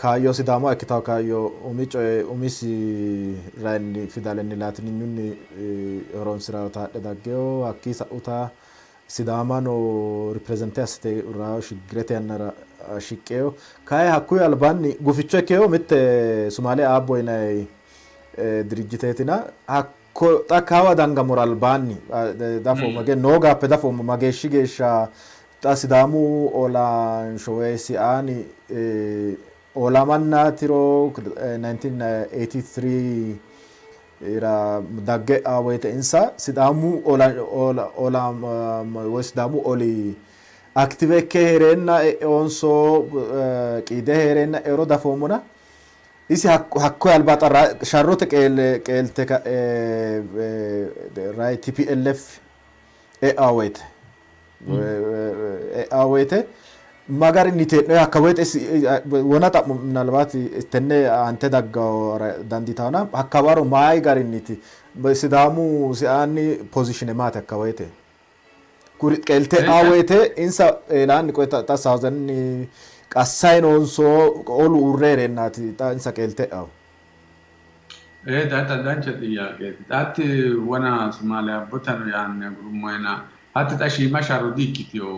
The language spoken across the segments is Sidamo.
Kaayyo Sidaama ikkitawo kaayyo umi coye umisi rayinni fidalenni laatininyunni horonsi'rawota hadhe daggeyo hakkii sa'uta Sidaamano represent assite rawo shiggirete yannara shiqqeyo. Kayi hakkuyi albaanni guficho ikkeyo mitte Sumaale Aabbo yinanni dirijjiteetina hakko xa kawa dangamora albaanni dafoommo noo gaappe dafoommo mageeshshi geeshsha xa Sidaamu olansho woyi siaani olamannaatiro 1983 ira dagge woyte insa Sidaamu ola ola woyi Sidaamu oli active ikke hee'reenna eonso qiide hee'reenna ero dafoommona isi hakko alba xa sharrote qeelte ka'e ray TPLF e'a woyte e'a woyte magarinni tee'noe hakka woyte wona xa'mo minalbaati tenne aante dagga dandiitawona hakka waro mayi garinniiti Sidaamu siaani pozishine maati hakka woyte kuri qeelte e'a woyte insa eelaanni qoy xa saawuzanni qassayi noonso olu uurre hee'reennaati xa insa qeelte e'ahu. Ee xa dancha xiyyaaqeeti. Xaatti wona Sumaale abbotano yaanni agurummoena hatti xa shiima sharro di''ikkitino.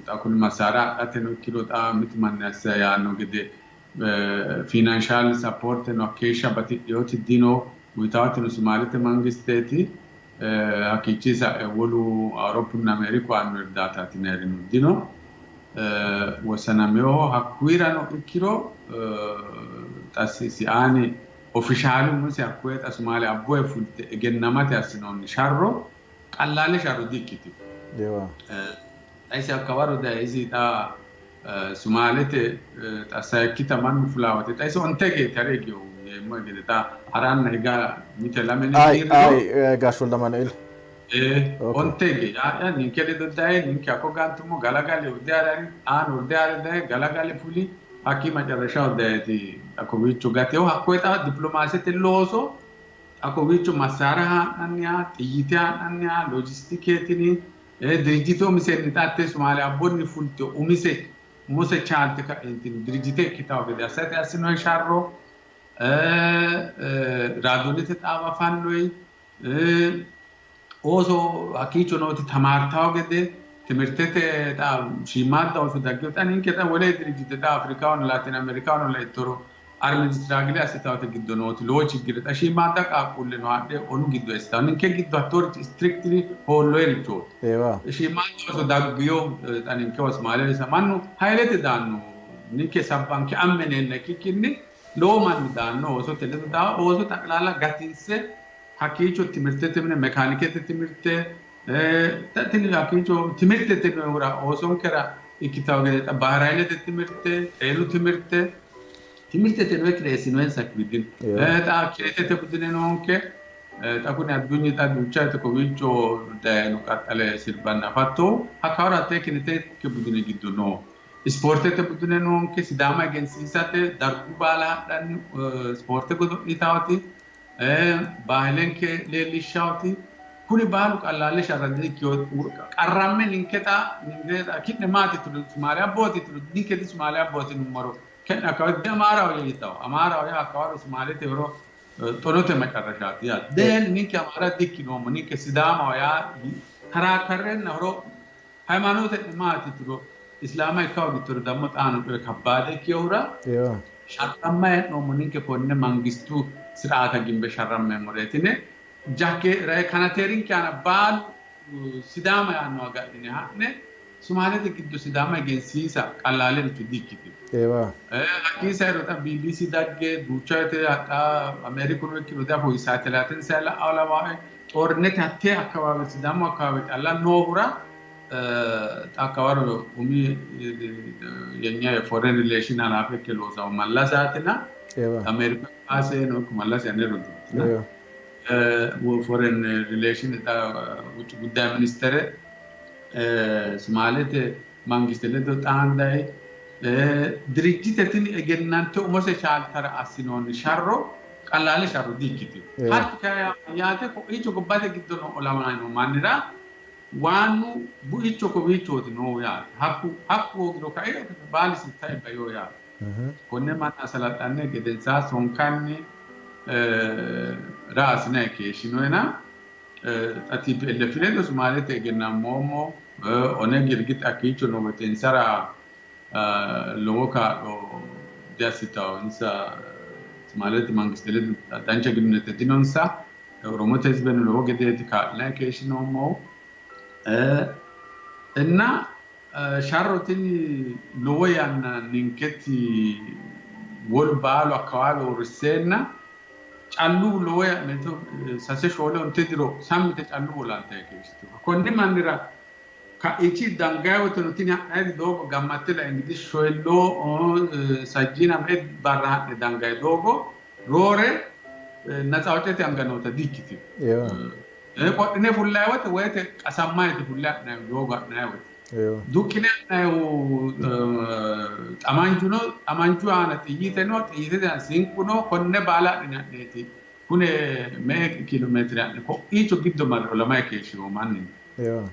Xa kuni massaara adhateno ikkiro xa mitu manni assa yaanno gede finanshaal sappoorteno hakkeeshsha batidhinoti dino. Uyitaatino Sumaalete mangisteeti. Hakkiichi sa'e wolu Awuroppunna Ameeriku aanno irdaataati yinayirino dino. Wossanaminoho. Hakkuyirano ikkiro xa siaani ofishaali umisi hakkoye xa Sumaale abboe fulte egennamate assinoonni sharro qallaale sharro di''ikkitino. Xa isi hakkawaro daye isi xa Sumaalete xa sayikkita mannu fulaa wote xa isi onte geeti hare higinohu yeemmohe gede xa haranna higa mite lame ne kiirriro. Gaashshu Woldamaanueel. Ee, onte hige yaa'ya ninke ledo daye ninke hakko gantummo galagale urde hare hari xaano urde hare daye galagale fuli hakkii macarrashaho dayeti xa kowiicho gateho hakkoye xa dipiloomaasete looso xa kowiicho massaara haa'nanniha xiyyite haa'nanniha loojistikeetini dirijjite umisenni xa hatte Sumaale abbonni fulte umise umose chaalte ka'entini dirijjite ikkitawo gede assate assinoyi sharro raadoonete xaawa fannoyi ooso hakkiicho nooti tamaartawo gede timirtete xa shiimmaadda ooso daggino xa ninke xa wole dirijjite xa Afrikahono Laatin Ameerikahono laittoro armed struggle assitawote giddo nooti lowo chiggire xa shiimmaadda qaaqquulleno haadhe olu giddo eessitawo ninke giddo hattoorichi strictly hoolloyerichooti. Shiimmaadda ooso daggino xa ninkewa Somaaliya mannu haylete daanno ninke sabbanke ammeneenna ikkikkinni lowo manni daanno oosote ledo daa ooso xaqlaala gatinse hakkiicho timirtete mine mekaanikete timirte tini hakkiicho timirtete minehura oosonkera ikkitawo gede xa baahiraayilete timirte xeenu timirte timirtete noe qineessinoensa dino xa kiretete budine noonke xa kuni addunyi xa duucha woyte kowiicho dayino qaxxale sirbanna afatto hakkawaro hattee kineteke budine giddo no Ispoortete budune noonke Sidaama egensiisate dargu baala hadhanni ispoorte godo'litawoti baahilenke leellishshawoti kuni baalu qallaale sharrante ikkino qarramme ninke xa ninke xa ki'ne maati tulu Sumaale abbooti tulu ninke di Sumaale abbooti nummoro ke'ne hakkawa di Amaaraho yitawo Amaaraho yaa hakkawaro Sumaalete horo xonote macarrashaati yaate deen ninke Amaara dikkinoommo ninke Sidaamaho yaa karaakarrenna horo Haymaanoote'ne maati yituro Islaama ikka hoogittoro dammo xaano coye kabbaade ikkinohura sharramma hee'noommo ninke konne mangistu siraata gimbe sharrammeemmoreeti yine jakke rahe kanateerinke aana baalu Sidaama yaannoha ga'nine ha'ne Sumaalete giddo Sidaama egensiisa qallaalericho di''ikkitino. Hakkii sairo xa BBC dagge duucha woyte xa Ameerikuno ikkiro diafoyi saatelaatensa la'awo lawaae Xoornete hattee akkawaawe Sidaamu akkawaawe calla noohura xa hakkawaro umi yenya ye foreign relation halaafe ikke loosawo Mallasaatina Ameeriku embaase no ikko Mallasi ane roduutina foreign relation xa wucci guddayi ministere Sumaalete mangiste ledo xaandayi dirijjite tini egennante umose chaaltara assinoonni sharro qallaale sharro di''ikkitino. Hatti kayi yaa mayyaate ko'iicho gobbate giddo noo olamayi noo mannira waannu buicho kowiichooti noohu yaate. Hakku hakku hoogiro kayi baalisi tae baino yaate. Konne manna salaxanne gedensaa sonkanni ra asinayi keeshshinoyina xa TPLF ledo Sumaalete egennammoommo. Oneg irgix hakkiicho noo woyte insara lowo kaa'lo diassitawo. Insa Sumaalete mangiste ledo dancha gininyete dinonsa. Oromote hizibeno lowo gedeeti kaa'linayi keeshshinoommohu. Inna sharro tini lowo yanna ninketi wolu baalu akkawaawe uurrisseenna callu lowo yanna 3 4 5 diro sammite callu olantayi keeshshitino. Konni mannira ka'ichi dangayi woteno tini ha'nayiti doogo gammatte la ingidi shoyilloo sajjiina me barra ha'ne dangayi doogo roore natsa anga noota di''ikkitino. Qodhine fullayi wote woyte qasammayiti fulle ha'nayi doogo ha'nayi wote. Duqqine ha'nayihu xamanju no, xamanju aana xiyyite no, xiyyitete aana sinqu no, konne baala adhine ha'neeti. Kune me''e kiilomeetire ha'ne ko'iicho giddo marre olamayi keeshshino manni no.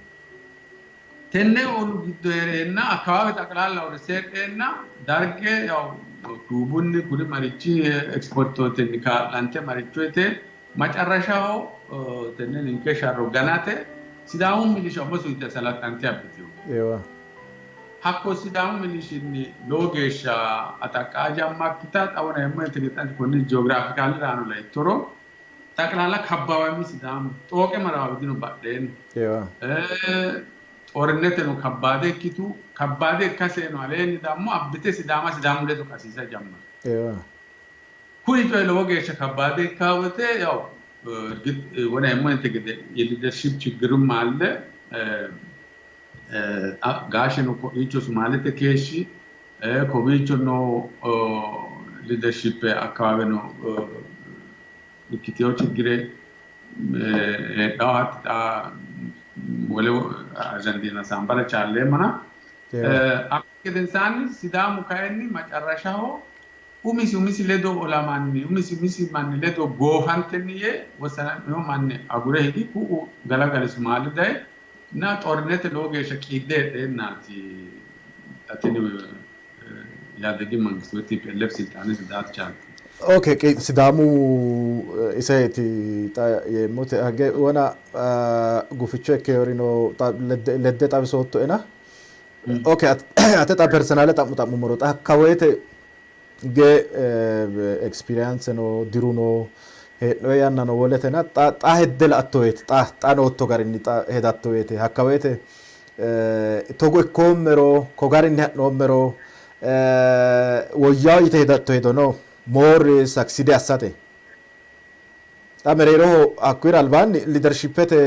Tenne olu giddo hee'reenna akkawaawe xaqlaalla uurrisse heedheenna Darge yaw Kuubunni kuri marichi ekspertootinni kaa'lante maricho yite macarrashaho tenne ninke sharro ganate Sidaamu milisha umo suite salaxxante abbitino. Hakko Sidaamu milishinni lowo geeshsha ataqqaa jammartuta xawona yemmo yite gexxanti konni jiogiraafikali raano laittoro xaqlaala kabbawami Sidaamu xooqe maraawi dino badheenni. Xoorineteno kabbaade ikkitu, kabbaade ikkaseeno aleenni dammo abbite Sidaama Sidaamu ledo qasiisa jammartu. Kuni coyi lowo geeshsha kabbaade ikkaa wote yaw wona yemmo gede ye leadership chiggirum alle gaasheno ko'iicho Sumaalete keeshshi kowiicho noo leadership akkawaaweno ikkiteyo chiggire heedhawo hatti xa wole ajandiina saambara chaalleemmona. Hakko gedensaanni Sidaamu kayinni macarrashaho umisi umisi ledo olamanni umisi umisi manni ledo goofantenni yee wossanamino manni agure higi ku'u galagale Sumaale dayi na xornete lowo geeshsha qiidde heedheennaati xa tini Yaadegi mangiste woy TPLF silxaanete daate chaaltu. Okay, Sidaamu iseeti xa yeemmote hage wona guficho ikkeyorino ledde xawisoottoena. Okay, ate xa personale xa'mo xa'mummoro xa hakka woyte ge experience no diru no hee'noe yanna no woletena xa xa hedde la'atto woyte xa xa nootto garinni xa hedatto woyte hakka woyte togo ikkoommero ko garinni ha'noommero woyyawo yite hedatto hedo no more succeed assate xa mereeroho hakkuyira albaanni leadershipete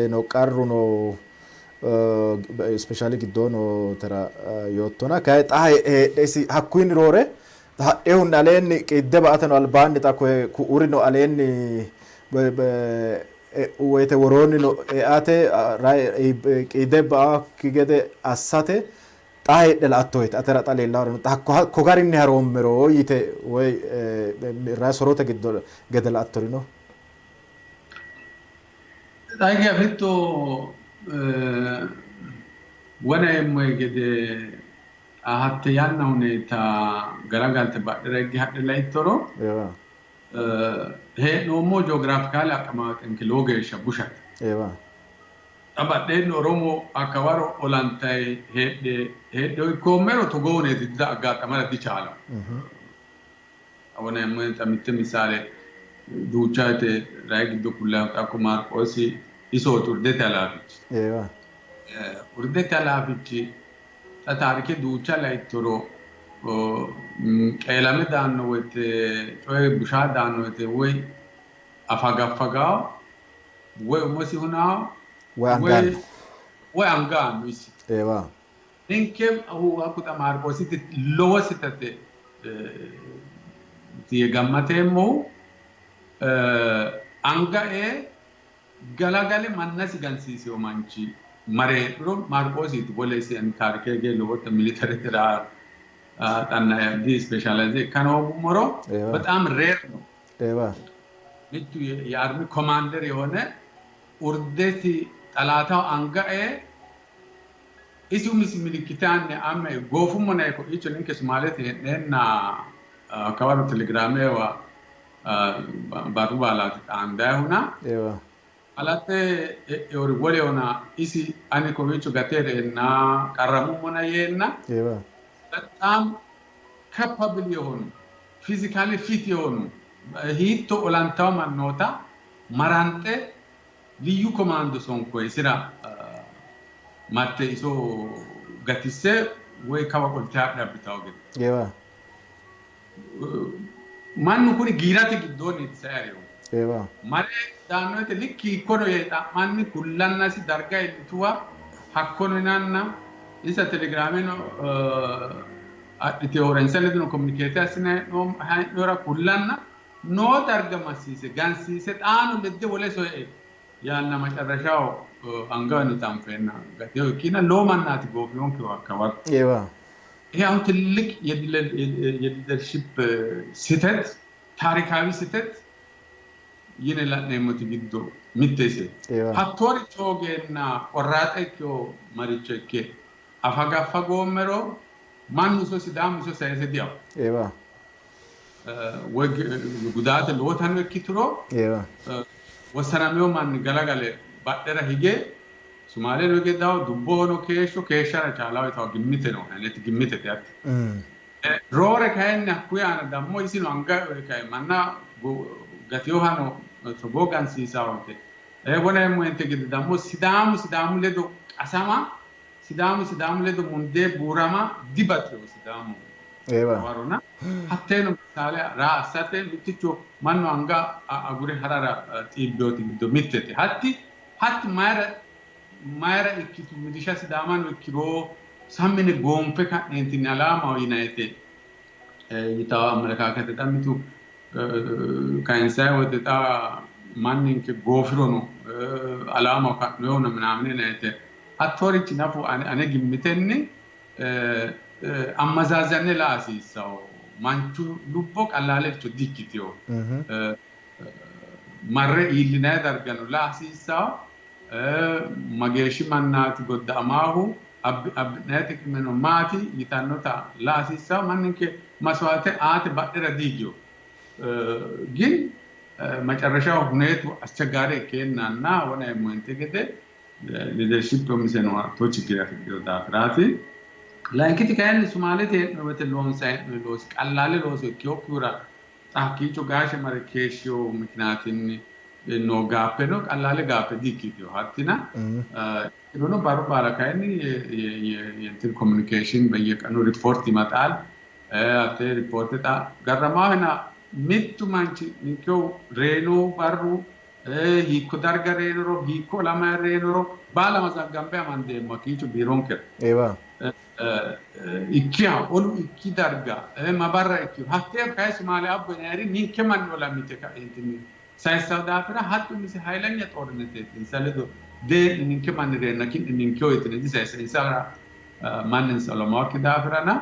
no qarru no especially giddoo nootera yoottona kayi xa heedhe isi hakkuyinni roore hadhehunni aleenni qiidde ba''ateno albaanni xa koye ku'urino aleenni woyte woroonni no eate qiidde ba''akki gede assate xa heedhe la''atto woyte atera xa leellahore xa hakko garinni haroommero yite woy sorote giddo gede la''attori no? Xa hige afitto wona yeemmohe gede xa hatte yanna huneeta galagalte badhera higge hadhe laittoro hee'noommo jiogiraafikaale aqamaaxenke lowo geeshsha bushate. Xa badheenni Oromo hakkawaro olantayi heedhe heedhe ikkoommero togoo huneeti aggaxamara dichaalawo. Wona yeemmohe mitte misaale duucha woyte rayi giddo kullayihu xa hakko Maarqoosi isooti urdete halaafichi. Urdete halaafichi xa taarike duucha laittoro qeelame daanno woyte coye bushaa daanno woyte woy afagaffagawo woy umosi hunawo woy anga aanno isi. Ninke hakku xa Maarqoositi lowo sitate yee gammateemmohu anga ee galagale mannasi gansiisino manchi mare heedhuro Maarqoosiiti. Wole isi ani taarike hige lowotta militarete xanna di specialize ikka hoogummoro በጣም ሬር ነው። mittu የ army commander የሆነ urdesi xalaataho anga ee Isi umisi milikkite anne amme goofummona ko'iicho ninke Sumaalete hee'neenna kawaro telegiraamewa barru baalaati xaandayihuna alate e'eori wolehona isi ani kowiicho gate hee'reenna qarramummona yeenna በጣም capable የሆኑ physically fit የሆኑ hiitto olantawo mannoota maranxe ልዩ ኮማንዶ sonkoye isira marte iso gatisse woy kawa qolte haadhe abbitawo gede. Mannu kuni giirate giddoonniiti sai harinohu. Mare daanno woyte likki hiikkono yee xa'manni kullannasi darga iillituwa hakkono yinanna insa telegiraameno adhitehura insa ledono communicate assine hee'nohura kullanna noo darga massiise gansiise xaano ledde wole soye yaanna macarrashaho angawanni tanfeenna gateho ikkina lowo mannaati goofinonkehu hakkawaro. ይሄ አሁን ትልቅ የ leadership ስህተት ታሪካዊ ስህተት yine la'neemmoti giddo mitte iseeti. Hattooricho hoogeenna qorraaxa ikkewo maricho ikke afagaffagoommero mannu iso Sidaamu iso sayise diawo. Woy gudaate lowotano ikkituro wossanamewo manni galagale badhera hige Sumaaleno hige dawo dubbohono keeshsho keeshshara chaalawo yitawo gimmite no aneti gimmitete hatti. Roore kayinni hakkuyi aana dammo isino anga kayi manna gatewohano togoo gansiisawote. Woleemmo ente gede dammo Sidaamu Sidaamu ledo qasama Sidaamu Sidaamu ledo mundee buurama dibaxewo Sidaamu warona hatteeno misaale raa assate mitticho mannu anga agure harara xiibbeoti giddo mittete. Hatti hatti mayira mayira ikkitu milisha Sidaamano ikkiro sammine goonfe ka'neentinni alaamaho yinayite yitawo amelekaakete xa mitu kayinsayi woyte xa manninke goofirono alaamaho ka'noyehuna minamine yinayite hattoorichi nafu ane gimmitenni ammazaazanne la'a hasiissawo. Manchu lubbo qallaalericho di''ikkitewo. Marre iillinayi dargano la'a hasiissawo. Mageeshshi mannaati godda'amaahu abbi'nayi xiqimeno maati yitannota la'a hasiissawo. Manninke maswaate aate badhera dihigewo. Gin macarrashaho huneetu aschagaare ikkeennanna wonayeemmo gede leadership umiseno hattoo chiggire afidhino daafiraati. Layinkiti kayinni Sumaalete hee'noyi woyte loonsayi hee'noyi loosi qallaale looso ikkinokkihura xa hakkiicho gaashe mare keeshshiwo mikinaatinni noo gaappeno qallaale gaappe di''ikkitino hattina ikkirono barru baala kayinni yentin communication በየቀኑ ሪፖርት ይመጣል። Hattee ripoorte xa garramaahona mittu manchi ninkehu reyinohu barru hiikko darga reyinoro hiikko olamayi reyinoro baala mazaggambe amandeemmo hakkiicho biironkera. Ikkiha olu ikki darga mabarra ikkiho hattee kayi Sumaale abbo yinayiri ninke manni olamite ka'eentinni sayissawo daafira hatti umise hayilanya xoorneteeti insa ledo dee'ni ninke manni reenna ki'ne ninkeho yitine disayissa insara manninsa olamawokki daafirana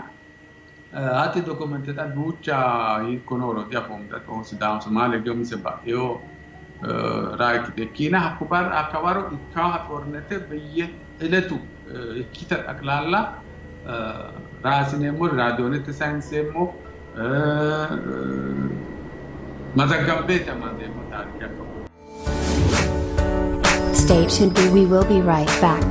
hatti dokumente xa duucha hiikko nooro diafoommo xa Sidaamu Sumaale giwa umise ba'ewo raa ikkite ikkiina hakko barra hakkawaro ikkaha xoornete beyye ዕለቱ ikkita ጠቅላላ raasineemmo raadiyoonete sayinseemmo mazaggambeeti amandeemmo taarike hakko. Stay tuned, we will be right back.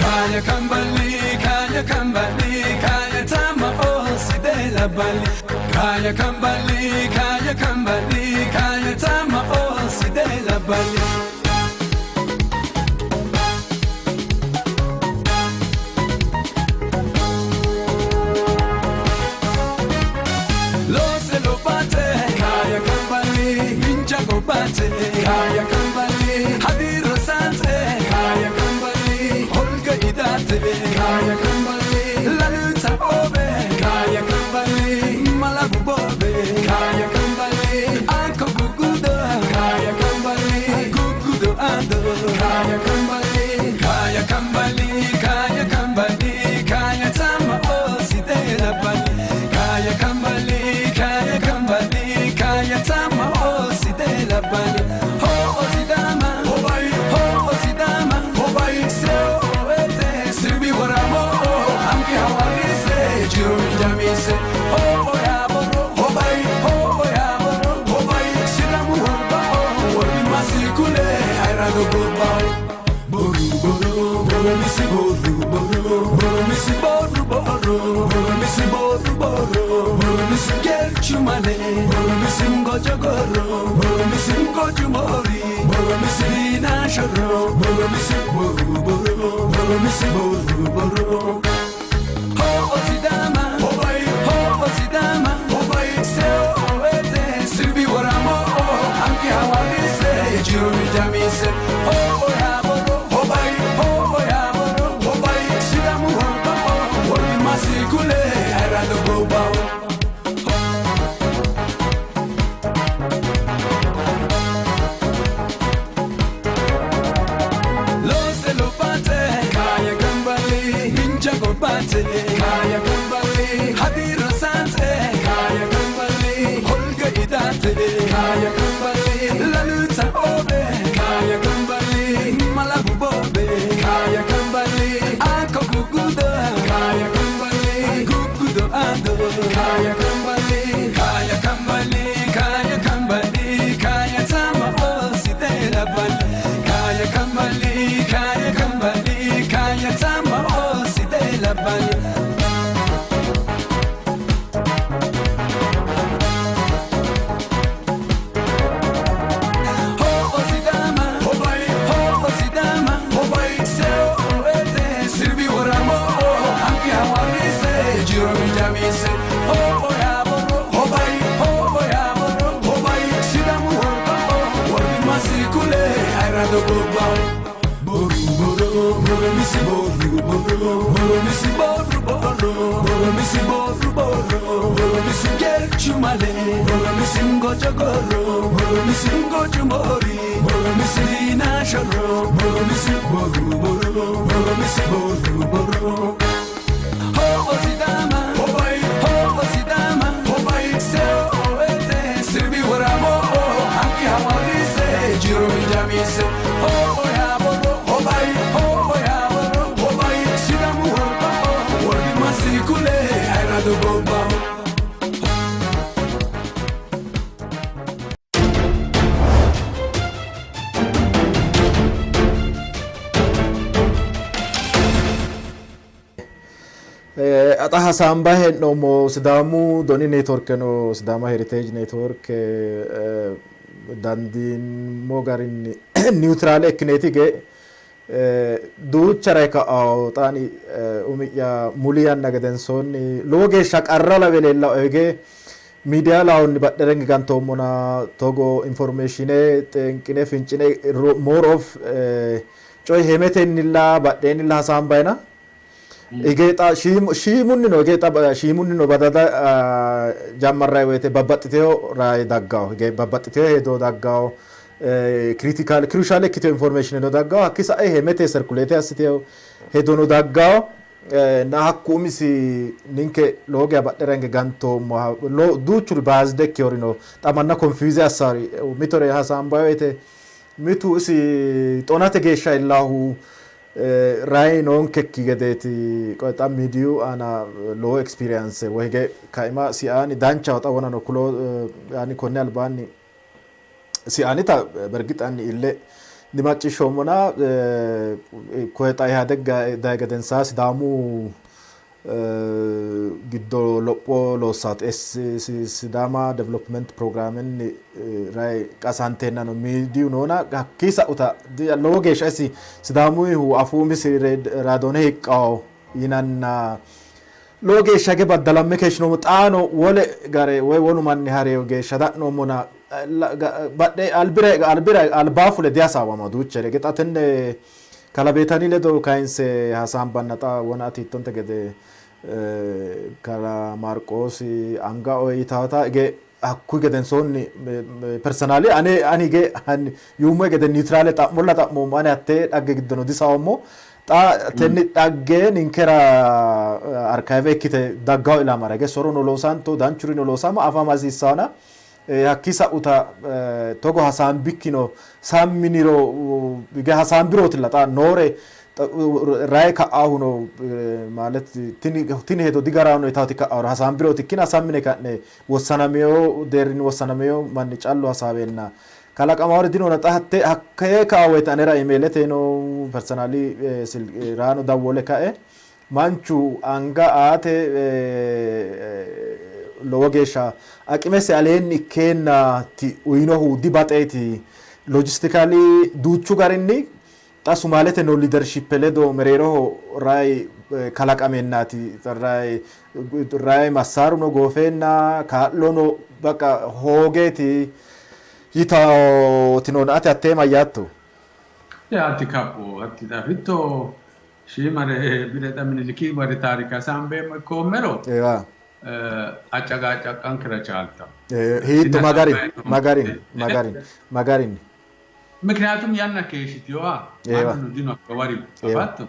Kaya kambali, kaya kambali, kaya tama o sidela bali. Kaya kambali, kaya kambali, kaya tama o sidela bali. Lose lo bate, kaya kambali, minja go bate, kaya kambali, hadiro sante, kaya kambali, holga idate, kaya kambali, laluta obe, kaya kambali, malabu bobe, kaya kambali, anko gugudo, kaya kambali, gugudo ando, kaya kambali, kaya kambali, kaya kambali, kaya tama o sidela bali, kaya kambali, kaya kambali, kaya tama borro, boromisi borru borro, boromisi gerchumale, boromisi ngojogoro, boromisi ngojumori, boromisi dinashoro, boromisi boru borro, boromisi boru borro. Ho Sidama, ho bai, ho Sidama, ho bai, seo ete, sirbi waramo, anki hawarise, jiru jamise, ho ya boro, ho bai, ho ya boro, ho bai, Sidamu ho wori masikule, arado gobao. Lose lopate, kaya kambali, ninja gobate, kaya kambali, hadiro sante, kaya kambali, holga idate, kaya kambali, laluta obe, kaya kambali, malabu bobe, kaya kambali, ako gugudo, kaya kambali, gugudo ando, kaya kambali, kaya kambali, kaya kambali, kaya tama osidela bali, kaya kambali, kaya kambali, kaya tama osidela bali. Ho Sidama, ho bai, ho Sidama, ho bai, seo ete, sirbi waramo, anki hawarise, jiro jamise, ho ya boro, ho bai, ho ya boro, ho bai, Sidamu ho warbi masikule, airado gobao. Boru boro, boromisi boru boro, boromisi boru boro, boromisi boru boro, boromisi gerchumale, boromisi ngojogoro, boromisi ngojumori, boromisi dinashoro, boromisi boru boro, boromisi boru boro. Ho Sidama, ho bai, ho Sidama, ho bai, seo ete, sirbi waramo, anki hawarise, jiro jamise, ho ya boro, ho bai, ho ya boro, ho bai, Sidamu ho warbi masikule, airado gobao. Xa hasaambayi hee'noommo Sidaamu Doni Neetworkeno Sidaama Heritage Network dandiinummo garinni niwutiraale ikkineeti ge duuchare ka'ao xaani umi'ya muli yanna gedensoonni lowo geeshsha qarra lawe leellaoe hige miidiya laonni badherenge gantoommona togo informeeshine xeenqine fincine more of coyi hemetennilla badheennilla hasaambayina hige xa shiimunnino hige xa shiimunnino badada jammarrayi woyte babbaxxiteyo rayi daggawo hige babbaxxiteyo hedo daggawo critical crucial ikkiteyo information no daggawo hakki sa'e hemete circulate assiteyo hedono daggawo na hakku umisi ninke lowo geya badhera hinge gantoommoha duuchuri biased ikkeyori no xa manna confuse assari mitore hasaambayi woyte mitu isi xonate geeshsha iillaahu rayi noonkekki gedeeti. Qoy xa miidiyu aana lowo experience woy hige kaima siaani danchaho xa wonano kulo yaani konni albaanni siaanita bergix anni ille dimacciishshoommona koye xa Ihadeg dayi gedensaa Sidaamu giddo lopho loossaati Sidaama Development Programenni rayi qasanteennano miidiyu noona hakkii sa'uta lowo geeshsha isi Sidaamuyihu afuu umisi raadoone hiiqqawo yinanna lowo geeshsha hige baddalamme keeshshinoommo. Xaano wole gare woy wolu manni hareyo geeshsha da'noommona badhe albira albira albaa fule dihasaawama duuchere hige xa tenne Kalaa Beetani ledo kayinse hasaambanna xa wona ati yiittonte gede Kalaa Maarqoosi anga oye yitaata hige hakkuyi gedensoonni personally ane ani hige yuummoe gede neutrale xa'molla xa'moommo ani hattee dhagge giddono disaoommo. Xa tenni dhagge ninkera archive ikkite daggawo ilamara hige sorono loosanto danchurino loosama afama hasiissaana Hakkii sa'uta togo hasaambikkino samminiro hige hasaambirootilla xa noore rayi ka'aahuno ማለት tini hedo digarano yitaati ka'aaro hasaambirooti ikkina sammine ka'ne wossanameo deerrinni wossanameo manni callu hasaaweenna kalaqamaori dinona xa hatte hakkee ka'a woyte anera imeeleteno personally raano dawwole kae Manchu anga aate lowo geeshsha aqimese aleenni ikkeennaati uyinohu dibaxeeti. Lojistikali duuchu garinni xa Sumaalete noo liidershippe ledo mereeroho rayi kalaqameennaati rayi rayi massaaruno goofeenna kaa'lono baqa hoogeeti yitawootino ati hattee mayyaatto? Hatti kapho hatti afitto shiimare bire xa Miniliki wari taarike hasaambeemmo ikkoommero accaqaacaqqankera chaalta. Hiitto magarin magarin magarin magarin ምክንያቱም yanna keeshshitinoha mannu dino hakka wari afatto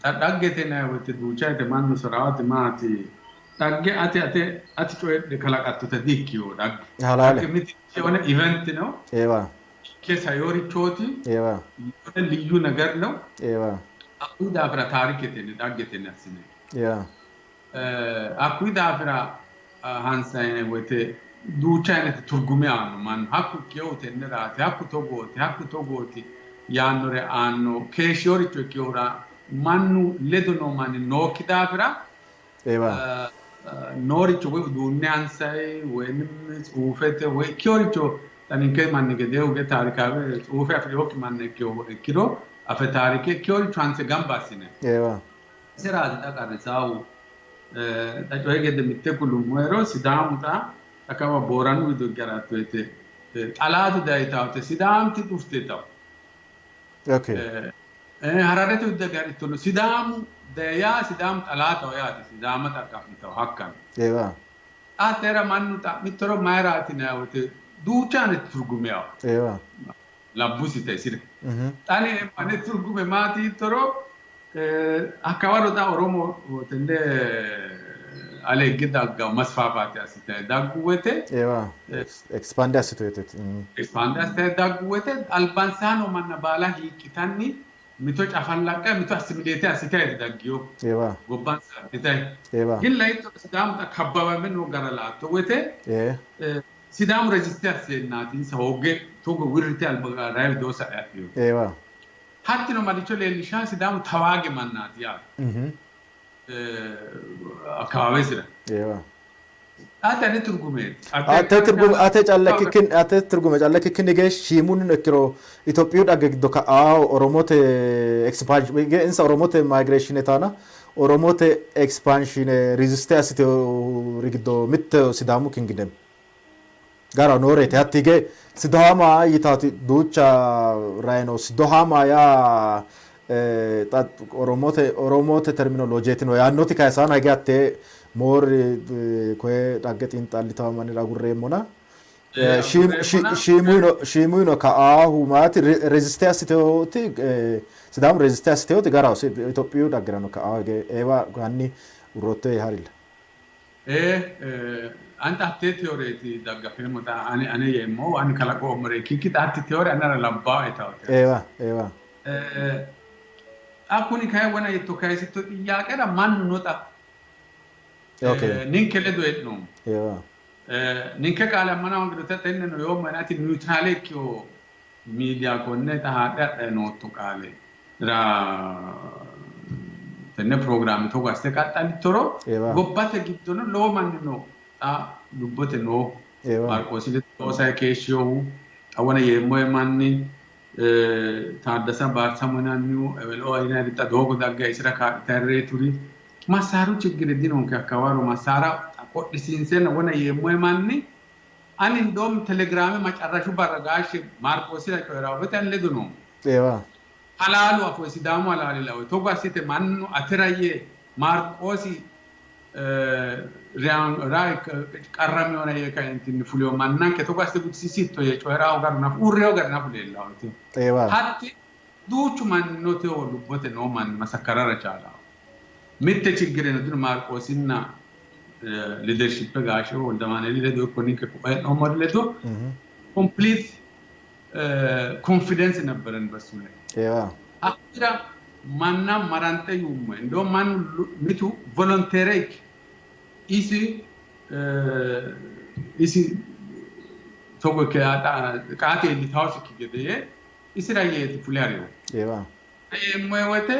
xa dhaggete yinanni woyte duucha woyte mannu soraawoti maati dhagge ati ate ati coyidhe kalaqattote di-ikkino dhagge Halaale. dhagge mitichi የሆነ ኢቨንት ነው ikke sainorichooti የሆነ ልዩ ነገር ነው hakkuyi daafira taarikete dhaggeteni assine hakkuyi daafira hansanni woyte duucha አይነት ትርጉሜ aanno mannu hakku ikkeyohu tenneraati hakku togooti hakku togooti yaannore aanno keeshshinoricho ikkinohura mannu ledo noo manni nookki daafira nooricho woy uduunne hansayi woynim tsuufete woy ikkeyoricho xa ninke manni gedeehu ge taarikaawe tsuufe afirinokki manna ikkiro afe taarike ikkeyoricho hanse gamba assine iseraati xa qarrisaahu xa coyi gede mitte kulummohero Sidaamu xa xa kawa Booranu wido higge haratto woyte xalaatu dayi yitawo woyte Sidaamti dhufte yitawo. Hararete wido higge harittoro Sidaamu dayi yaa Sidaamu xalaataho yaate Sidaama xaqqa'mitawo hakkano. Xa hattera mannu xa'mittoro mayiraati yinanni woyte duucha ane turgume yawo. Labbusite isira. Xa ani ane turgume maati yittoro hakkawaro xa Oromo tenne ale higge daggawo masfaafaate assitayi daggu woyte Expand assitu woyteeti. Expand assitayi daggu woyte albansaa noo manna baala hiiqqitanni mito cafallaqqayi mito assimilate assitayiiti dagginohu. Gobbansa adhitayi. Gin laittoro Sidaamu xa kabbabame noo gara laatto woyte Sidaamu resiste asseennaati insa hoogge togo wirrite alba rayi widoo sa'e hadhinohu. Hattino maricho leellishawo Sidaamu tawaage mannaati yaate. Akkawaawesira. Ate ane turgumeeti. Ate turgume ate calla ikkikkinni ate turgume calla ikkikkinni hige shiimunnino ikkiro Itophiyu dhagge giddo ka'a Oromote expansion hige insa Oromote migration taana Oromote expansion resist assitewori giddo mitte Sidaamu kingdom gara nooreeti. Hatti hige Sidaama yitaati duucha rayino Sidohama yaa xa Oromote Oromote terminolojeeti no yaannoti kayisaano hige hattee moorri koye dhagge xiinxallitawo mannira agurreemmona. Shiimuyino ka'aahu maati reziste assiteoti Sidaamu reziste assiteoti garaho Itophiyu dhaggerano ka'aahu hige eewa hanni urrotte harilla. Ee, ani xa hattee tiyoreeti daggafeemmo xa ane ane yeemmohu ani kalaqoommore ikkikki xa hatti tiyore anera labbaae tawote. Eewa, eewa. Xa kuni kayi wona yitto kayisitto xiyyaaqera mannu no xa. Ninke ledo hee'noommo. Eewa. Ninke qaale ammana hoongiro xa tenneno yoommo ati niyutraale ikkino miidiya konne xa haadhe hadhayi nootto qaale ra tenne pirogiraame togo assite qaxxalittoro gobbate giddono lowo manni no xa lubbote noohu Maarqoosi ledo loosayi keeshshinohu xa wona yeemmohe manni Taaddasa Baarsamo yinannihu Ewelo yinanniri xa doogo dagge isira kaa'litayi reyituri massaaru chiggire dinonke hakkawaro massaara qodhisiinseenna wona yeemmohe manni ani indoom telegiraame macarrashu barra gaashshe Maarqoosira coyi'raa wote ani ledo noommo. Halaalu afoo Sidaamu halaali lawe togo assite mannu atera yee Maarqoosi qarramiyona yee kaentinni fuliyo mannanke togo assite gudisiisitto yee coyi'raa garu nafu uurriyo gari nafu leellawote. Hatti duuchu manni no tewo lubbote noo manni masakkarara chaalawo. Mitte chiggireno dino Maarqoosinna liidershippe gaashe Woldamaaneeli ledo ikko ninke ko'o hee'noommori ledo complete confidence ነበረን በሱ ላይ hakkira manna maranxe yuummo እንደው mannu mitu volonteere ikke isi isi togo ikke qaate iillitawosikki gede yee isira yeeti fule harinohu. Yeemmo woyte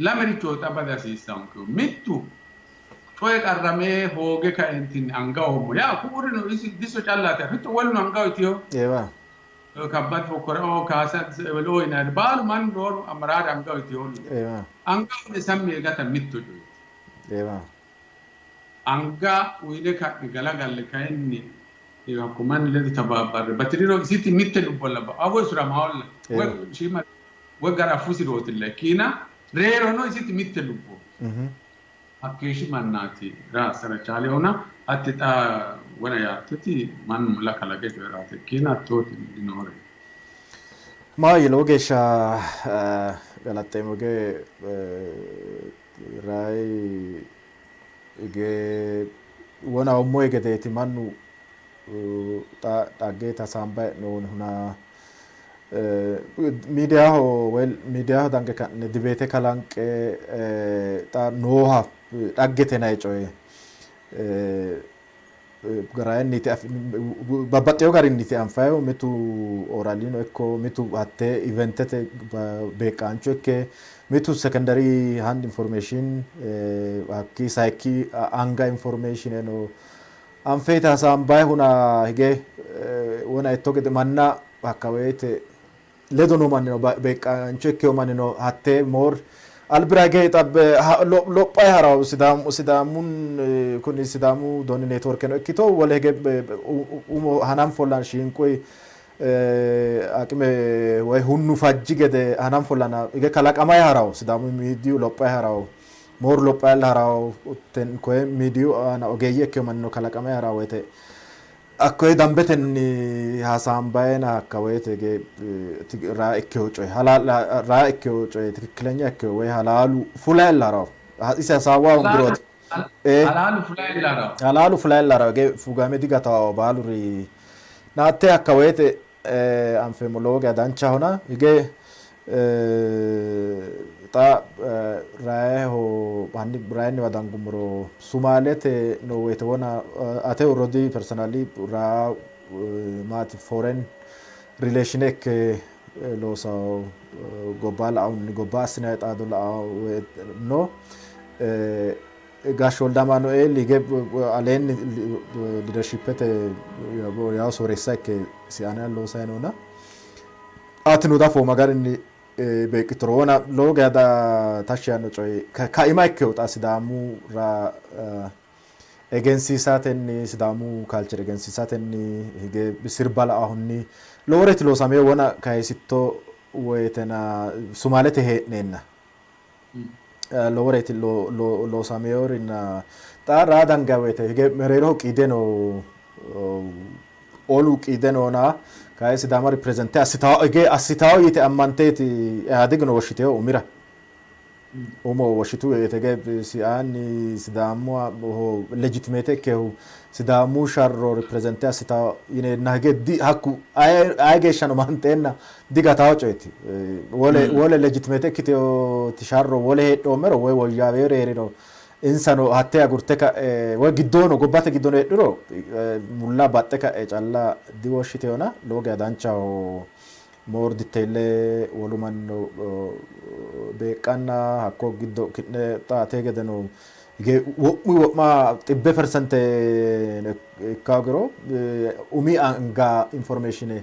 Lamericho xa bada hasiissankehu. Mittu coye qarrame hooge kaentinni anga oommo yaa ku'urino isi diso callaati afitto woluno anga uyitiyo. Eewa. Kabbad fokkora kaasa eweloo yinanni baalu mannu rooru amaraare anga uyitiyo. Eewa. Anga uyine sammi yee gata mitto coyeeti. Eewa. Anga uyine ka'ne galagalle kayinni hakko manni ledo tabaabbarre batiriro isiti mitte lubbolla ba'a woy usuramaolla woy shiima woy garafusirootilla ikkiina reerono isiti mitte lubbo. Hakkeeshshi mannaati raassara chaalehona hatti xa wona yaattoti mannu mulla kalaqe coyi'raate ikkiina hattooti dinoore. Maahoyye, lowo geeshsha galaxxeemmo hige rayi hige wona ommoyi gedeeti mannu xa dhagge tasaamba hee'noonnihuna miidiyaho woy miidiyaho dange ka'ne dibeete kalanqe xa nooha dhaggete yinanni coye garayinniti babbaxxewo garinniiti anfayihu mitu oralino ikko mitu hattee eventete beeqqaancho ikke mitu secondary hand information hakkii sayikki anga information no anfeete hasaambayihuna hige wona itto gede manna hakka woyte ledo noo mannino beeqqaancho ikkewo mannino hattee more albira hige lophayi harawo Sidaamu Sidaamun kuni Sidaamu doni networkeno ikkito wole hige umo hananfolla shiinquyi aqime woy hunnu fajji gede hananfollana hige kalaqamayi harawo Sidaamu miidiyu lophayi harawo more lophayi harawo koye miidiyu aana ogeeyye ikkewo mannino kalaqamayi harawo woyte hakkoye dambetenni hasaambayena hakka woyte hige raa ikkewo coye raa ikkewo coye tikikkilenya ikkewo woy halaalu fulayi harawo isi hasaawa hongirooti. Halaalu fulayi harawo. Halaalu fulayi harawo hige fugame digatawo baaluri naatte hakka woyte anfeemmo lowo geya danchahona hige xa rayiho hanni rayinniwa dangummoro Sumaalete noo woyte wona ate rodii personally raa maati foreign relation ikke loosawo gobba la'ahunni gobba assinanni xaado la'awo no Gaashshe Wolde Amaanueeli hige aleenni leadershipete yawo sooreessa ikke siaana loosayi noona atino dafooma garinni beeqqittoro wona lowo geya tashshi yaanno coyi kaima ikkewo xa Sidaamu ra egensiisatenni Sidaamu culture egensiisatenni hige sirba la'ahunni loworeeti loosamewo wona kayisitto woytena Sumaalete hee'neenna loworeeti loosameyorinna xa raa danga woyte hige mereeroho qiide no olu qiide noona kayi Sidaama represente assitawo hige assitawo yite ammanteeti Ihaadigino woshshitewo umira umo woshshitu woyte hige siaanni Sidaamu legitimate ikkehu Sidaamu sharro represente assitawo yineenna hige di hakku aye geeshshano manteenna digatawo coyeeti. Wole wole legitimate ikkitewo sharro wole heedhoommero woy woyyaawewori hee'riro insano hattee agurte ka'e woy giddono gobbate giddono heedhuro mulla baxxe ka'e calla diwoshshitewona lowo geya danchaho more detail wolu mannino beeqqanna hakko giddo ki'ne xaate gedeno hige wo'mu wo'ma 100% ikka hoogiro umi anga information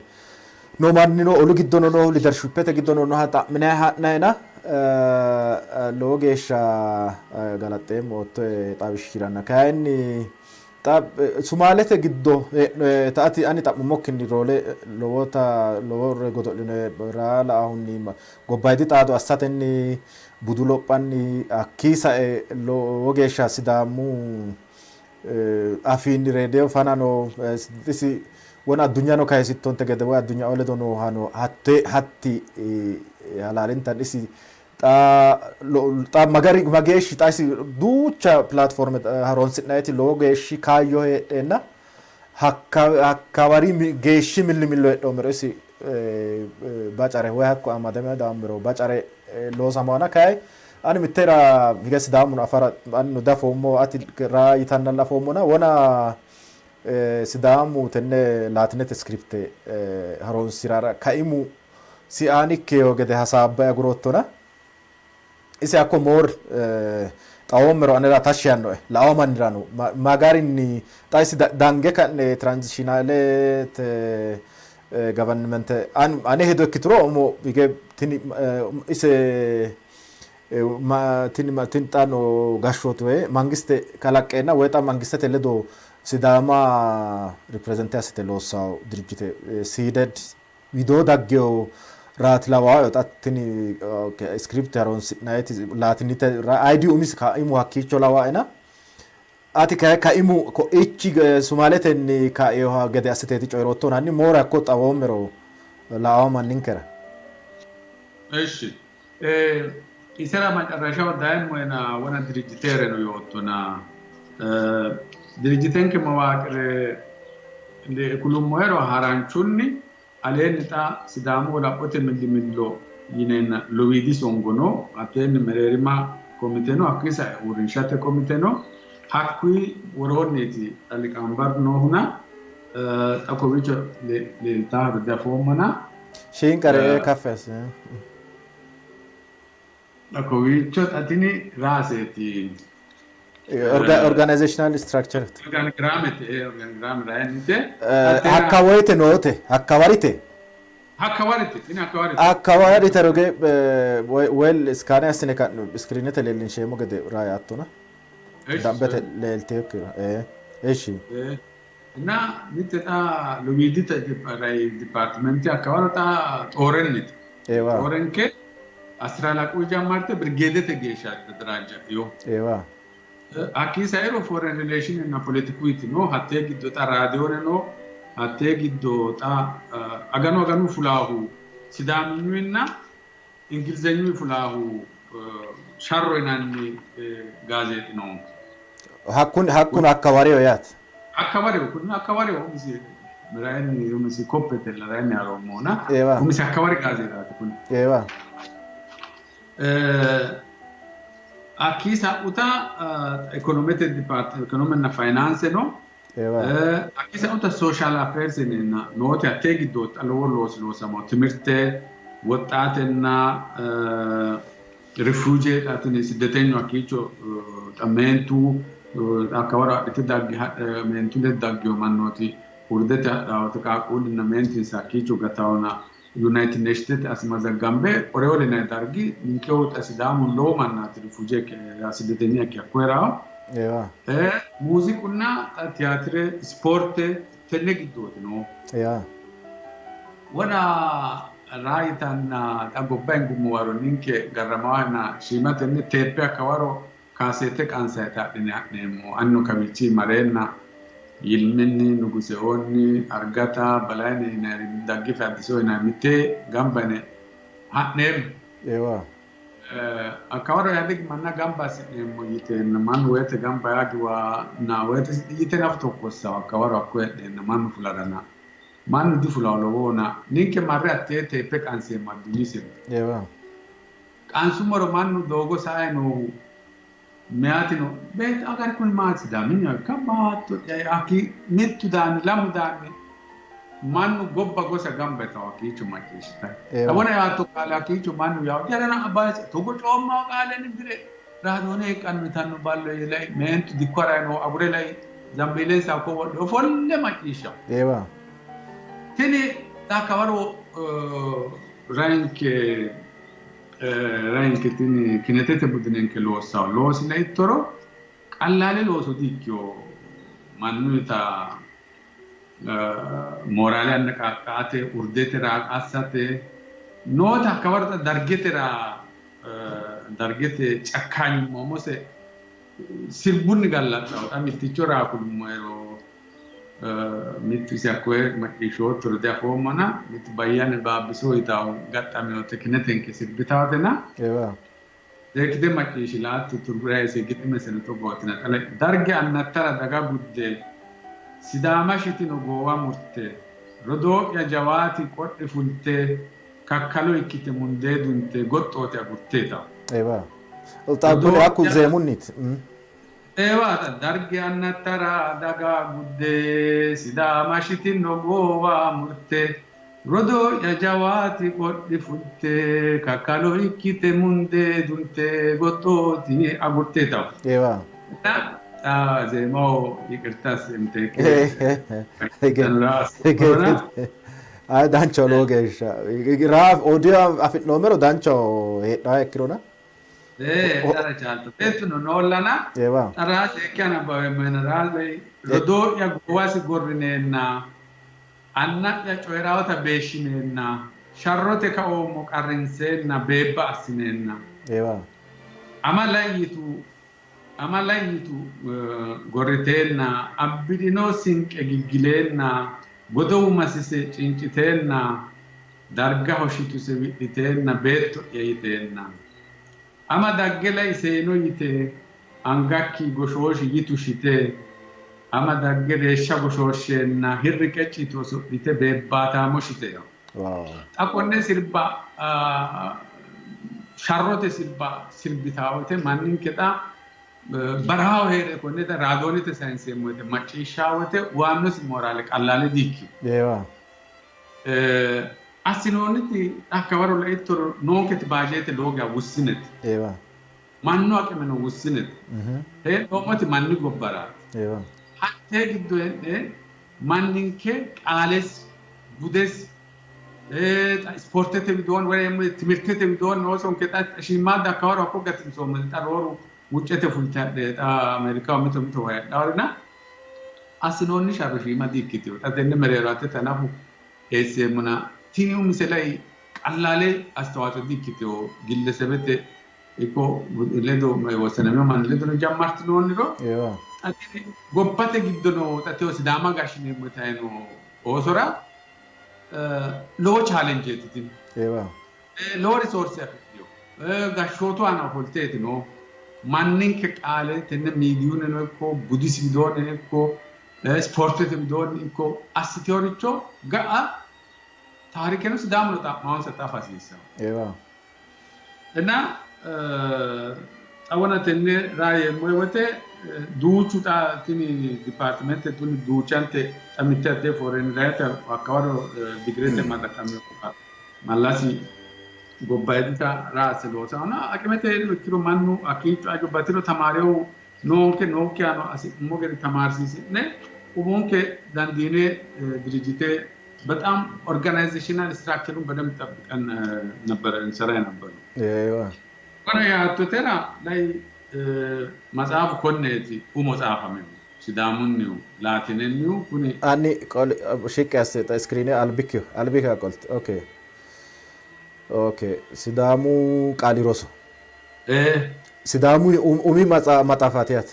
noo mannino olu giddono noohu leadershipete giddono nooha xa'minayi ha'nayina lowo geeshsha galaxxeemmo oottoe xawishshiranna kayinni xa Sumaalete giddo ati ani xa'mummokkinni roole lowota lowore godo'line raa la'ahunni gobbayidi xaado assatenni budu lophanni hakkii sae lowo geeshsha Sidaamu afiinni reediyo fanano isi wona addunyano kayisittonte gede woy addunyao ledo noohano hatte hatti halaalintan isi xa magari mageeshshi xa isi duucha platforme horonsi'nayiti lowo geeshshi kaayyo heedheenna hakkawari geeshshi millimillo heedhoommero isi bacare woy hakko amadame daammero bacare loosamana kayi ani mittera hige Sidaamuno afara anino dafoommo ati raa yitannalla afoommona wona Sidaamu tenne Laatinete scripte horonsirara kaimu siaanikkeyo gede hasaabbae aguroottona. Ise hakko more xawoommero anera tashshi yaannoe, la''awo mannirano ma garinni xa isi dange ka'ne transitionalete government ane hedo ikkituro umo hige tini ise tini tini xa noo gashshooti woy mangiste kalaqqeenna woy xa mangistete ledo Sidaama represente assite loossawo dirijjite SIDED widoo daggewo raati lawaae xa tini script haroonsi'nayiti laatinite ID umisi kaimu hakkiicho lawaaena ati kayi kaimu koichi Sumaaletenni kainoha gede assiteeti coyi'roottona hanni moore hakko xawoommero la'awo manninkera. Eshi isera macarrashaho dayemmoena wona dirijjitereno yoottona dirijjitenke mawaaqire kulummohero haranchunni aleenni xa Sidaamu wolaphote millimillo yineenna lowiidi songo no, hatteenni mereerima komite no, hakkuyi sae uurrinshate komite no, hakkuyi woroonniiti xa liqambar noohuna xa kowiicho leeltaahero diafoommona. Shiinqare kaffi assi. Xa kowiicho xa tini raaseeti. Organizational structure. Organigraamete, organigraame rayennite. Hakka woyte noote, hakka warite. Hakka warite, tini hakka warite. Hakka warite roge well iskaane assine ka'ne iskiriinete leellinsheemmo gede rayi attona. Dambete leelteekkiro. Eshi. እና mitte xa lowiidita ray dipaartimente hakka waro xa xoorennite. Ewa. Xoorenke asiralaqu jammarte birgeedete geeshsha tadaraajjatino. Ewa. Hakkii sairo foreign relation na politikuiti no, hattee giddo xa raadiyoone no, hattee giddo xa aganu aganu fulaahu Sidaaminyuinna Ingilizenyui fulaahu sharro yinanni gaazeexi noonke. Hakkun hakkun hakka wariyo yaate. Hakka wariyo kun hakka wariyo umisi rayinni umisi koppetella rayinni haroommona Ewa. umisi hakka wari gaazeexaati kun. Ewa. Hakkii sa'uta ekonomete dipaart ekonomenna fayinaanse no. Ewa. Hakkii sa'uta social affairs yineenna noote hattee giddo xa lowo loosi loosamo timirte woxxaatenna refugee xa tini siddetenyu hakkiicho xa meentu hakka waro adhite dagge meentu ledo daggewo mannooti urdete hadhawote qaaqquullinna meentinsa hakkiicho gatawona United Nationete asmazaggambe Qoreol yinanni dargi ninkehu xa Sidaamu lowo mannaati refugee ikke siddetenye ikke hakko hee'rawo. Ewa. Muuziqunna xa tiyaatire ispoorte tenne giddooti noohu. Ewa. Wona raayitanna xa gobba hingummo waro ninke garramawanna shiimatenni teeppe hakka waro kaaseete qansayita adhine ha'neemmo. Annu kawiichi mareenna Yilminni, Nuguseoonni, Argata, Balayne yinayiri, Daggife Addiso yinayiri mittee gamba yine ha'neemmo. Ewa. Hakka waro Ihadegi manna gamba assi'neemmo yiteenna mannu woyte gamba yaa giwanna woyte yite nafu tokkossawo hakka waro hakko heedheenna mannu fularana mannu difulawo lowohona ninke marre hattee teeppe qanseemmo addunyi sirba. Ewa. Qansummoro mannu doogo sae noohu meyatino beetto agari kuni maati Sidaaminyaho ikka baatto hakki mittu daanni lamu daanni mannu gobba gosa gamba yitawo hakkiicho macciishshitayi. Ewa. Wona yaatto qaale hakkiicho mannu yawo jarana abbaasi togo coommawo qaaleni bire raadoone hiqqanno yitanno ballo yee lai meentu dikko harayi noo agure lai zambiilensa hakko wodhe ofolle macciishshawo. Ewa. Tini xa kawaro ranke ranke tini kinetete budinenke loossawo loosi laittoro qallaale looso di ikkino mannuyita mooraale annaqqaqqaate urdete raaq assate noota hakka waro xa dargetera dargete cakkaanyummoomose sirbunni gallaxxawo xa mitticho raa kulummohero mittu isi hakkoye macciishshoottoro diafoommona mittu Bayyane Baabbiso yitawo gaxxaminote kinetenke sirbitaatena Ewa. seekkite macciishshi laatto turgurayise giximeseno togootina xa lai darge annattara daga gudde Sidaama shitino goowa murte rodoo'ya jawaati qodhi fulte kakkalo ikkite mundee dunte goxxooti agurte yitawo. Ewa. Xa kuni hakku Rodoo'ya zeemunniti. Ewa xa darge annattara daga gudde Sidaama shitino goowa murte. Rodoo'ya jawaati qodhi fulte kakkalo ikkite mundee dunte gottooti agurte yitawo. Eewa. Xa zeemaho ይቅርታ ስንቴክ Ayi danchaho lowo geeshsha. Raa audio afi'noommero danchaho heedhaa ikkirona. Ee, xara caalto. Beettuno noollana Eewa. xa raa seekke anabbaweemmo raa rodoo'ya goowasi gorrineenna anna'ya coyi'raawota beeshshineenna sharrote kaoommo qarrinseenna beebba assineenna Eewa. ama layyitu ama layyitu gorriteenna abbidhino sinqe giggileenna godowu masise cinciteenna dargaho shituse wi'liteenna beetto'ya yiteenna ama dagge lai seeno yite angakki goshooshi yitu shite ama dagge reeshsha goshooshsheenna hirri qecci yitu oso'lite beebbaataamo shite. Wow. Xa konne sirba sharrote sirba sirbitawo wote manninke xa barahaho hee're konne xa raadoonete sayinseemmo wote macciishshaa wote waannosi mooraale qallaale diikkino. Eewa. Assinoonniti hakkawaro laittoro noonketi baajeete lowo geya wussinete. Eewa. Mannu aqimeno wussinete. Hee'noommoti manni gobbaraati. Eewa. Hattee giddo hee'ne manninke qaalesi, budesi, xa ispoortete widoonni woyi timirtete widoonni oosonke xa shiimmaadda hakkawaro hakko gatinsoommo xa rooru wuccete fulte hadhe xa Ameerikaho mito mitowa heedhaworina assinoonni sharro shiima di''ikkitino. Xa tenne mereero ate tanafu eesseemmona tini umise lai qallaale astawaaco di''ikkitino. Gillesebete ikko ledo wossanamino manni ledono jammartinoonniro Eewa. xa tini gobbate giddo noo xa tewo Sidaama gashshineemmo yitayi noo oosora lowo challengeeti tini. Eewa. Lowo risoorse afidhino. Gashshootu aana ofolteeti noo. Manninke qaale tenne miidiyunnino ikko budisi widoonnino ikko ispoortete widoonni ikko assiteeworicho ga'a taarikeno Sidaamuno xa'maansa xafa hasiissanno. Eewa. እና xa wona tenne raa yeemmo wote duuchu xa tini dipaartimente tuni duuchante xa mitte addee foreign right hakkawaro digirete marraqame mallasi gobbayidita raa asse loosanno. Aqimete hee'riro ikkiro mannu hakkiicho ajo batiro tamaarewu noonke nookkihano hasi'nummo gede tamaarsiisi'ne umonke dandiine dirijite በጣም ኦርጋናይዜሽናል ስትራክቸሩን በደንብ ጠብቀን ነበረ እንሰራ የነበረው። Eewa. Kone yaattotera lay matsaafu konneeti umo tsaafamehu Sidaamunnihu Laatinennihu kuni Anni qoli shiqqi asse xa iskiriine albikkiho albikka qolte. Okay. Okay. Sidaamu qaali roso. Sidaamu umi maxaafaati yaate.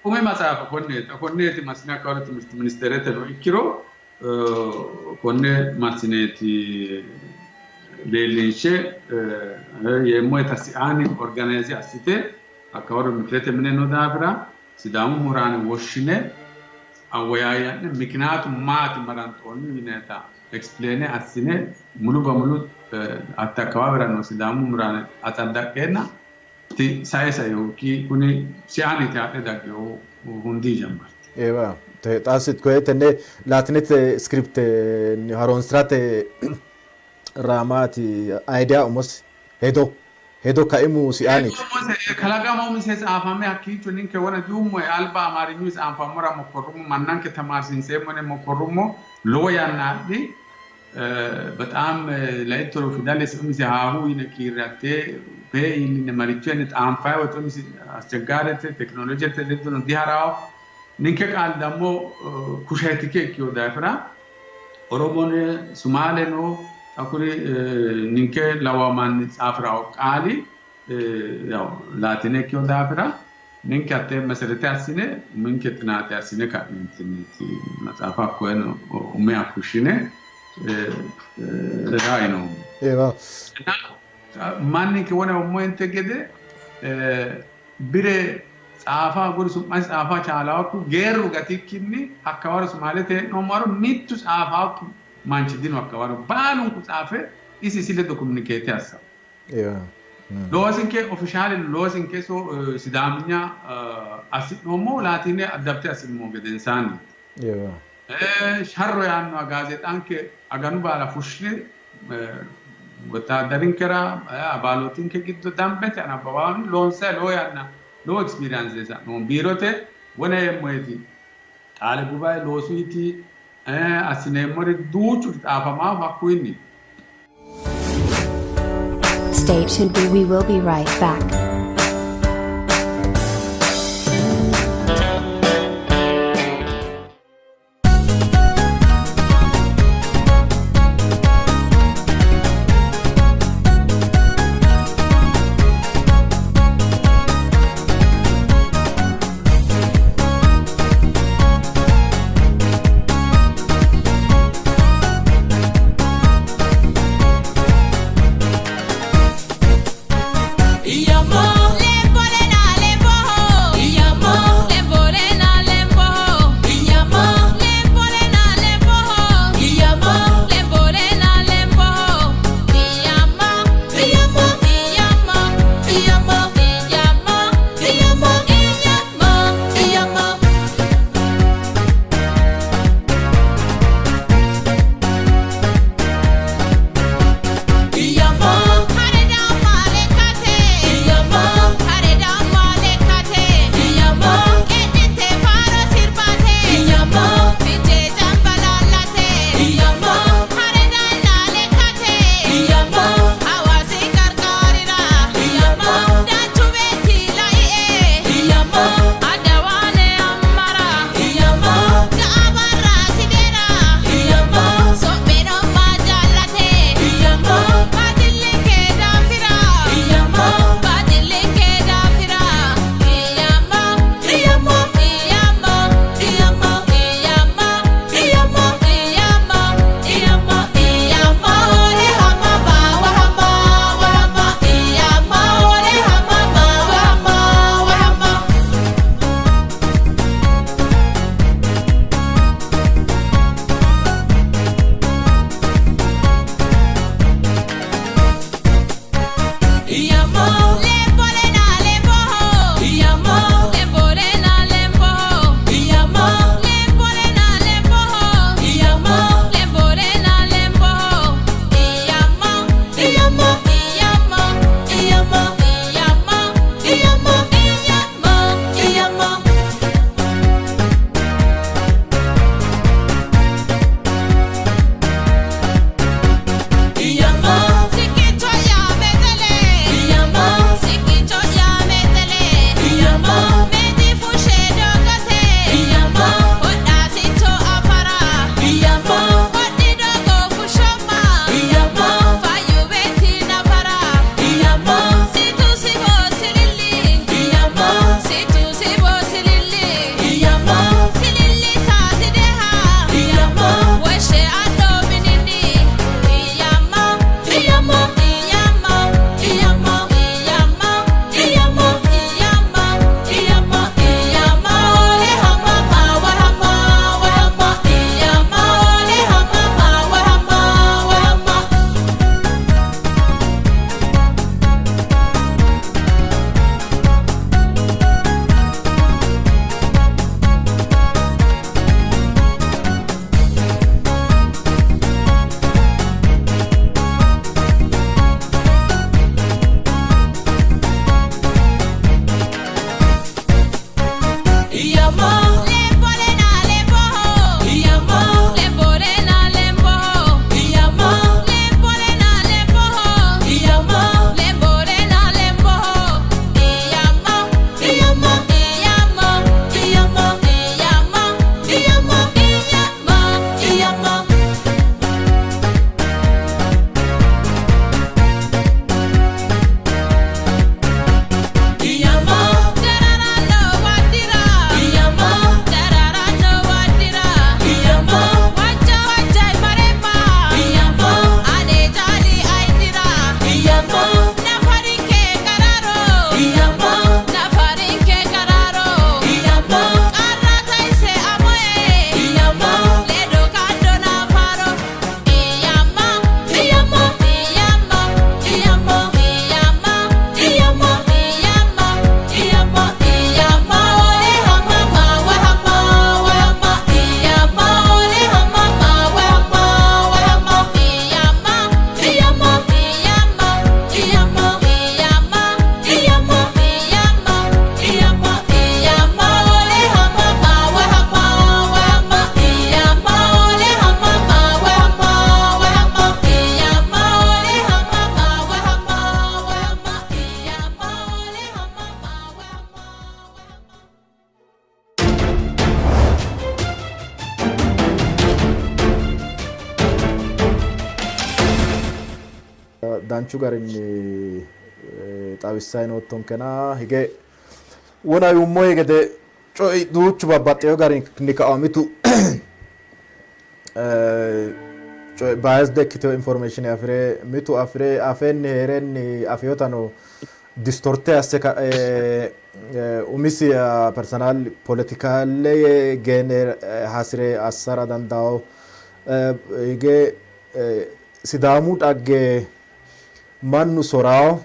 Umi matsaafa konneeti. Konneeti massine hakkawaro timirti ministereteno ikkiro konne massineeti leellinshe yeemmo siaani organize assite hakkawaro mikirete mine noo daafira Sidaamu muraane woshshine awoyaaya'ne mikinaatu maati maranxoonni yineta explain assine mulu በሙሉ hatte akkawaawira noo Sidaamu muraane atsaddaqeenna ti sae saehu kuni siaaniti haadhe daggehu hundi jammarte. Eewa. Xaasi koye tenne Laatinete script haroonsirate raamaati idea umosi hedo hedo kaimu siaaniti. Kalaqama umise tsaafame hakkiicho ninke wona diummo alba Amaarinyu tsaanfammora mokkorrummo mannanke tamaarsiinseemmo yine mokkorrummo lowo yanna adhi በጣም laittoro fidales umise haahu yine kiirre hattee pe iilline maricho yine xaanfayi wote umise asቸጋሪete tekinolojete ledono diharaawo ninke qaali dammo kushetike ikkiyo daafira Oromone Sumaaleno xa kuri ninke lawa manni tsaafirawo qaali yaw Laatine ikkiyo daafira ninke hattee meserete assine uminke xinaate assine ka'neentinniiti matsaafa hakkoyeno umiha fushshine rainoommo. Eewa. Manninke wona ummoyente gede bire tsaafa aguri su'masi tsaafa chaalawakku geerru gatikkinni hakkawaro Sumaalete hee'noommaro mittu tsaafawakki manchi dino hakkawaro baalunku tsaafe isi isi ledo communicate assanno. Eewa. Loosinke ofishaale loosinke so Sidaaminya assi'noommo Laatine adapte assi'nummo gedensaanni. Eewa. Sharro yaannoha gaazeexanke aganu baala fushshine wottaadarinkera abaalootinke giddo dambete anabbawaani loonsayi lowo yanna lowo experience sa'noommo. Biirote wona yeemmoeti qaale gubae loosuiti assineemmori duuchu xaafamaahu hakkuyinni. Stay tuned, we will be right back. Danchu garinni xawissanni noottonkena hige wona yuummohe gede coyi duuchu babbaxxeyo garinni kawa mitu coyi biased ikkiteyo information afire mitu afire afenni heerenni afiyotano distorte asse kae umisi personal politikale geene hasire assara dandawo. Hige Sidaamu dhagge mannu sorawo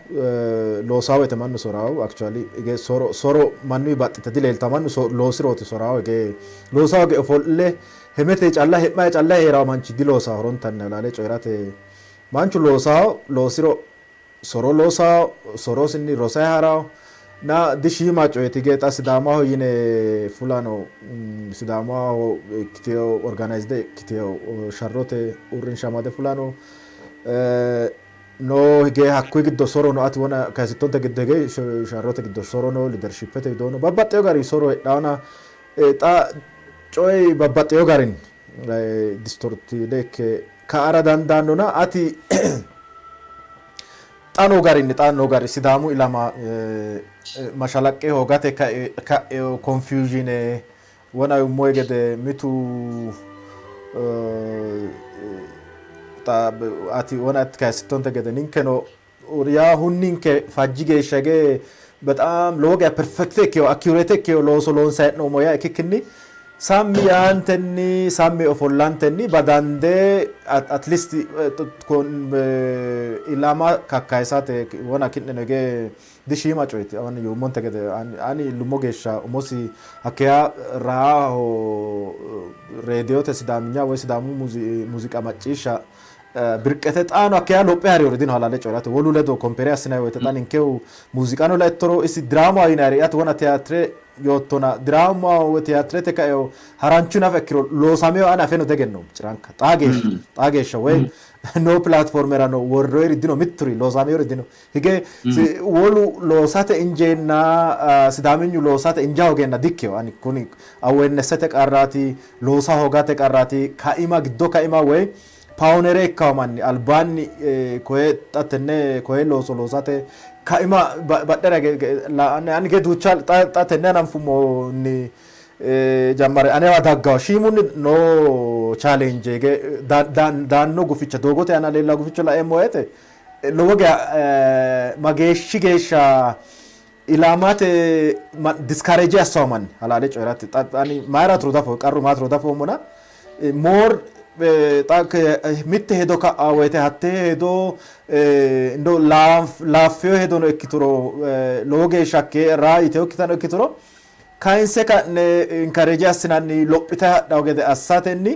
loosawo woyte mannu sorawo actually hige soro soro mannuwi baxxite dileeltawo mannu loosirooti sorawo hige loosawo hige ofolle hemete calla he'maye calla heerawo manchi diloosawo horontanni halaale coyrate manchu loosawo loosiro soro loosawo sorosinni rosayi harawo na dishiima coyeti hige xa Sidaamaho yine fulano Sidaamaho ikkiteyo organized ikkiteyo sharrote uurrinsha amade fulano no hige hakkuyi giddo soro no ati wona kayisittonte giddo hige sharrote giddo soro no leadershipete widoo no babbaxxeyo gari soro heedhawona xa coyi babbaxxeyo garinni distortide ikke ka'ara dandaannona ati xa noo garinni xa noo gari Sidaamu ilama mashalaqqe hoogate ka'eyo confusion wona yummoyi gede mitu xa ati wona ati kayisittonte gede ninkeno yaa hunninke fajji geeshsha hige bexaam lowo geya perfect ikkeyo accurate ikkeyo looso loonsayi hee'noommo yaa ikkikkinni sammi yaantenni sammi ofollantenni badande at least ilama kakkayisate wona ki'neno hige dishiima coyeti ani yuummonte gede ani illummo geeshsha umosi hakkeya raaho reediyote Sidaaminya woy Sidaamu muuziiqa macciishsha birqete xaano hakkeya lophe hariyori dino halaale coyi'rate wolu ledo compare assinanni woyte xa ninkehu muuziiqano laittoro isi diraamaho yinayiri ati wona tiyaatire yoottona diraamaho woy tiyaatirete kaeo haranchu nafa ikkiro loosameyo ani afeno diegennoommo ciranka xaa geeshsha xaa geeshsha woy noo pilaatfoormerano worroyiri dino mitturi loosameyori dino Hige wolu loosate injeenna Sidaaminyu loosate inja hoogeenna dikkino. Ani kuni awarenessete qarraati, loosa hoogate qarraati, kaima giddo kaima woy paawoneere ikkawo manni albaanni koye xa tenne koye looso loosate kaima badhera ani ge duucha xa tenne hananfummonni jammare anewa daggawo shiimunni noo challenge hige daanno guficha doogote aana leella guficho laeemmo woyte lowo geya mageeshshi geeshsha ilamate discourage assawo manni halaale coyi'rate ani mayiraatiro dafo qarru maatiro dafoommona more xa mitte hedo ka'a woyte hatte hedo ndo laaffeyo hedono ikkituro lowo geeshsha hakkee raa yiteyokkitano ikkituro kayinse ka'ne encourage assinanni lophite hadhawo gede assatenni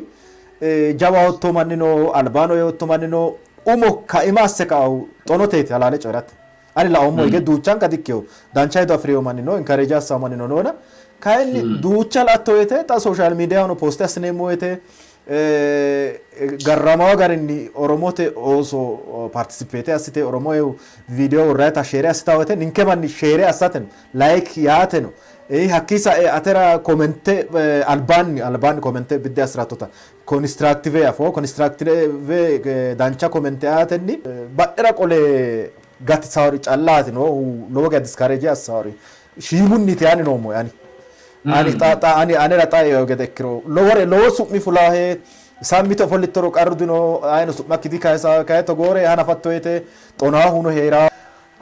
jawa yootto mannino albano yootto mannino umo kaima asse kaau xonoteeti halaale coyi'rate. Ani laoommo hige duuchanka dikkewo dancha hedo afi'reyo manni no encourage assawo mannino noona kayinni duucha la'atto woyte xa social mediahono poste assineemmo woyte garramawa garinni Oromote ooso participate assite Oromo video worrayita share assita woyte ninke manni share assateno like yaateno hakkii sae atera komente albaanni albaanni komente biddi assi'rattota konistiraaktive afoo konistiraaktive dancha komente aatenni badhera qole gatisawori callaati noohu lowo geya discourage assawori shiimunniti yaani noommo ani ani xa xa ani anera xa eo gede ikkiro lowore lowo su'mi fulaahe sammite ofollittoro qarru dino ayino su'makki dikayisa kayi togoore hanafatto woyte xonaahuno hee'ra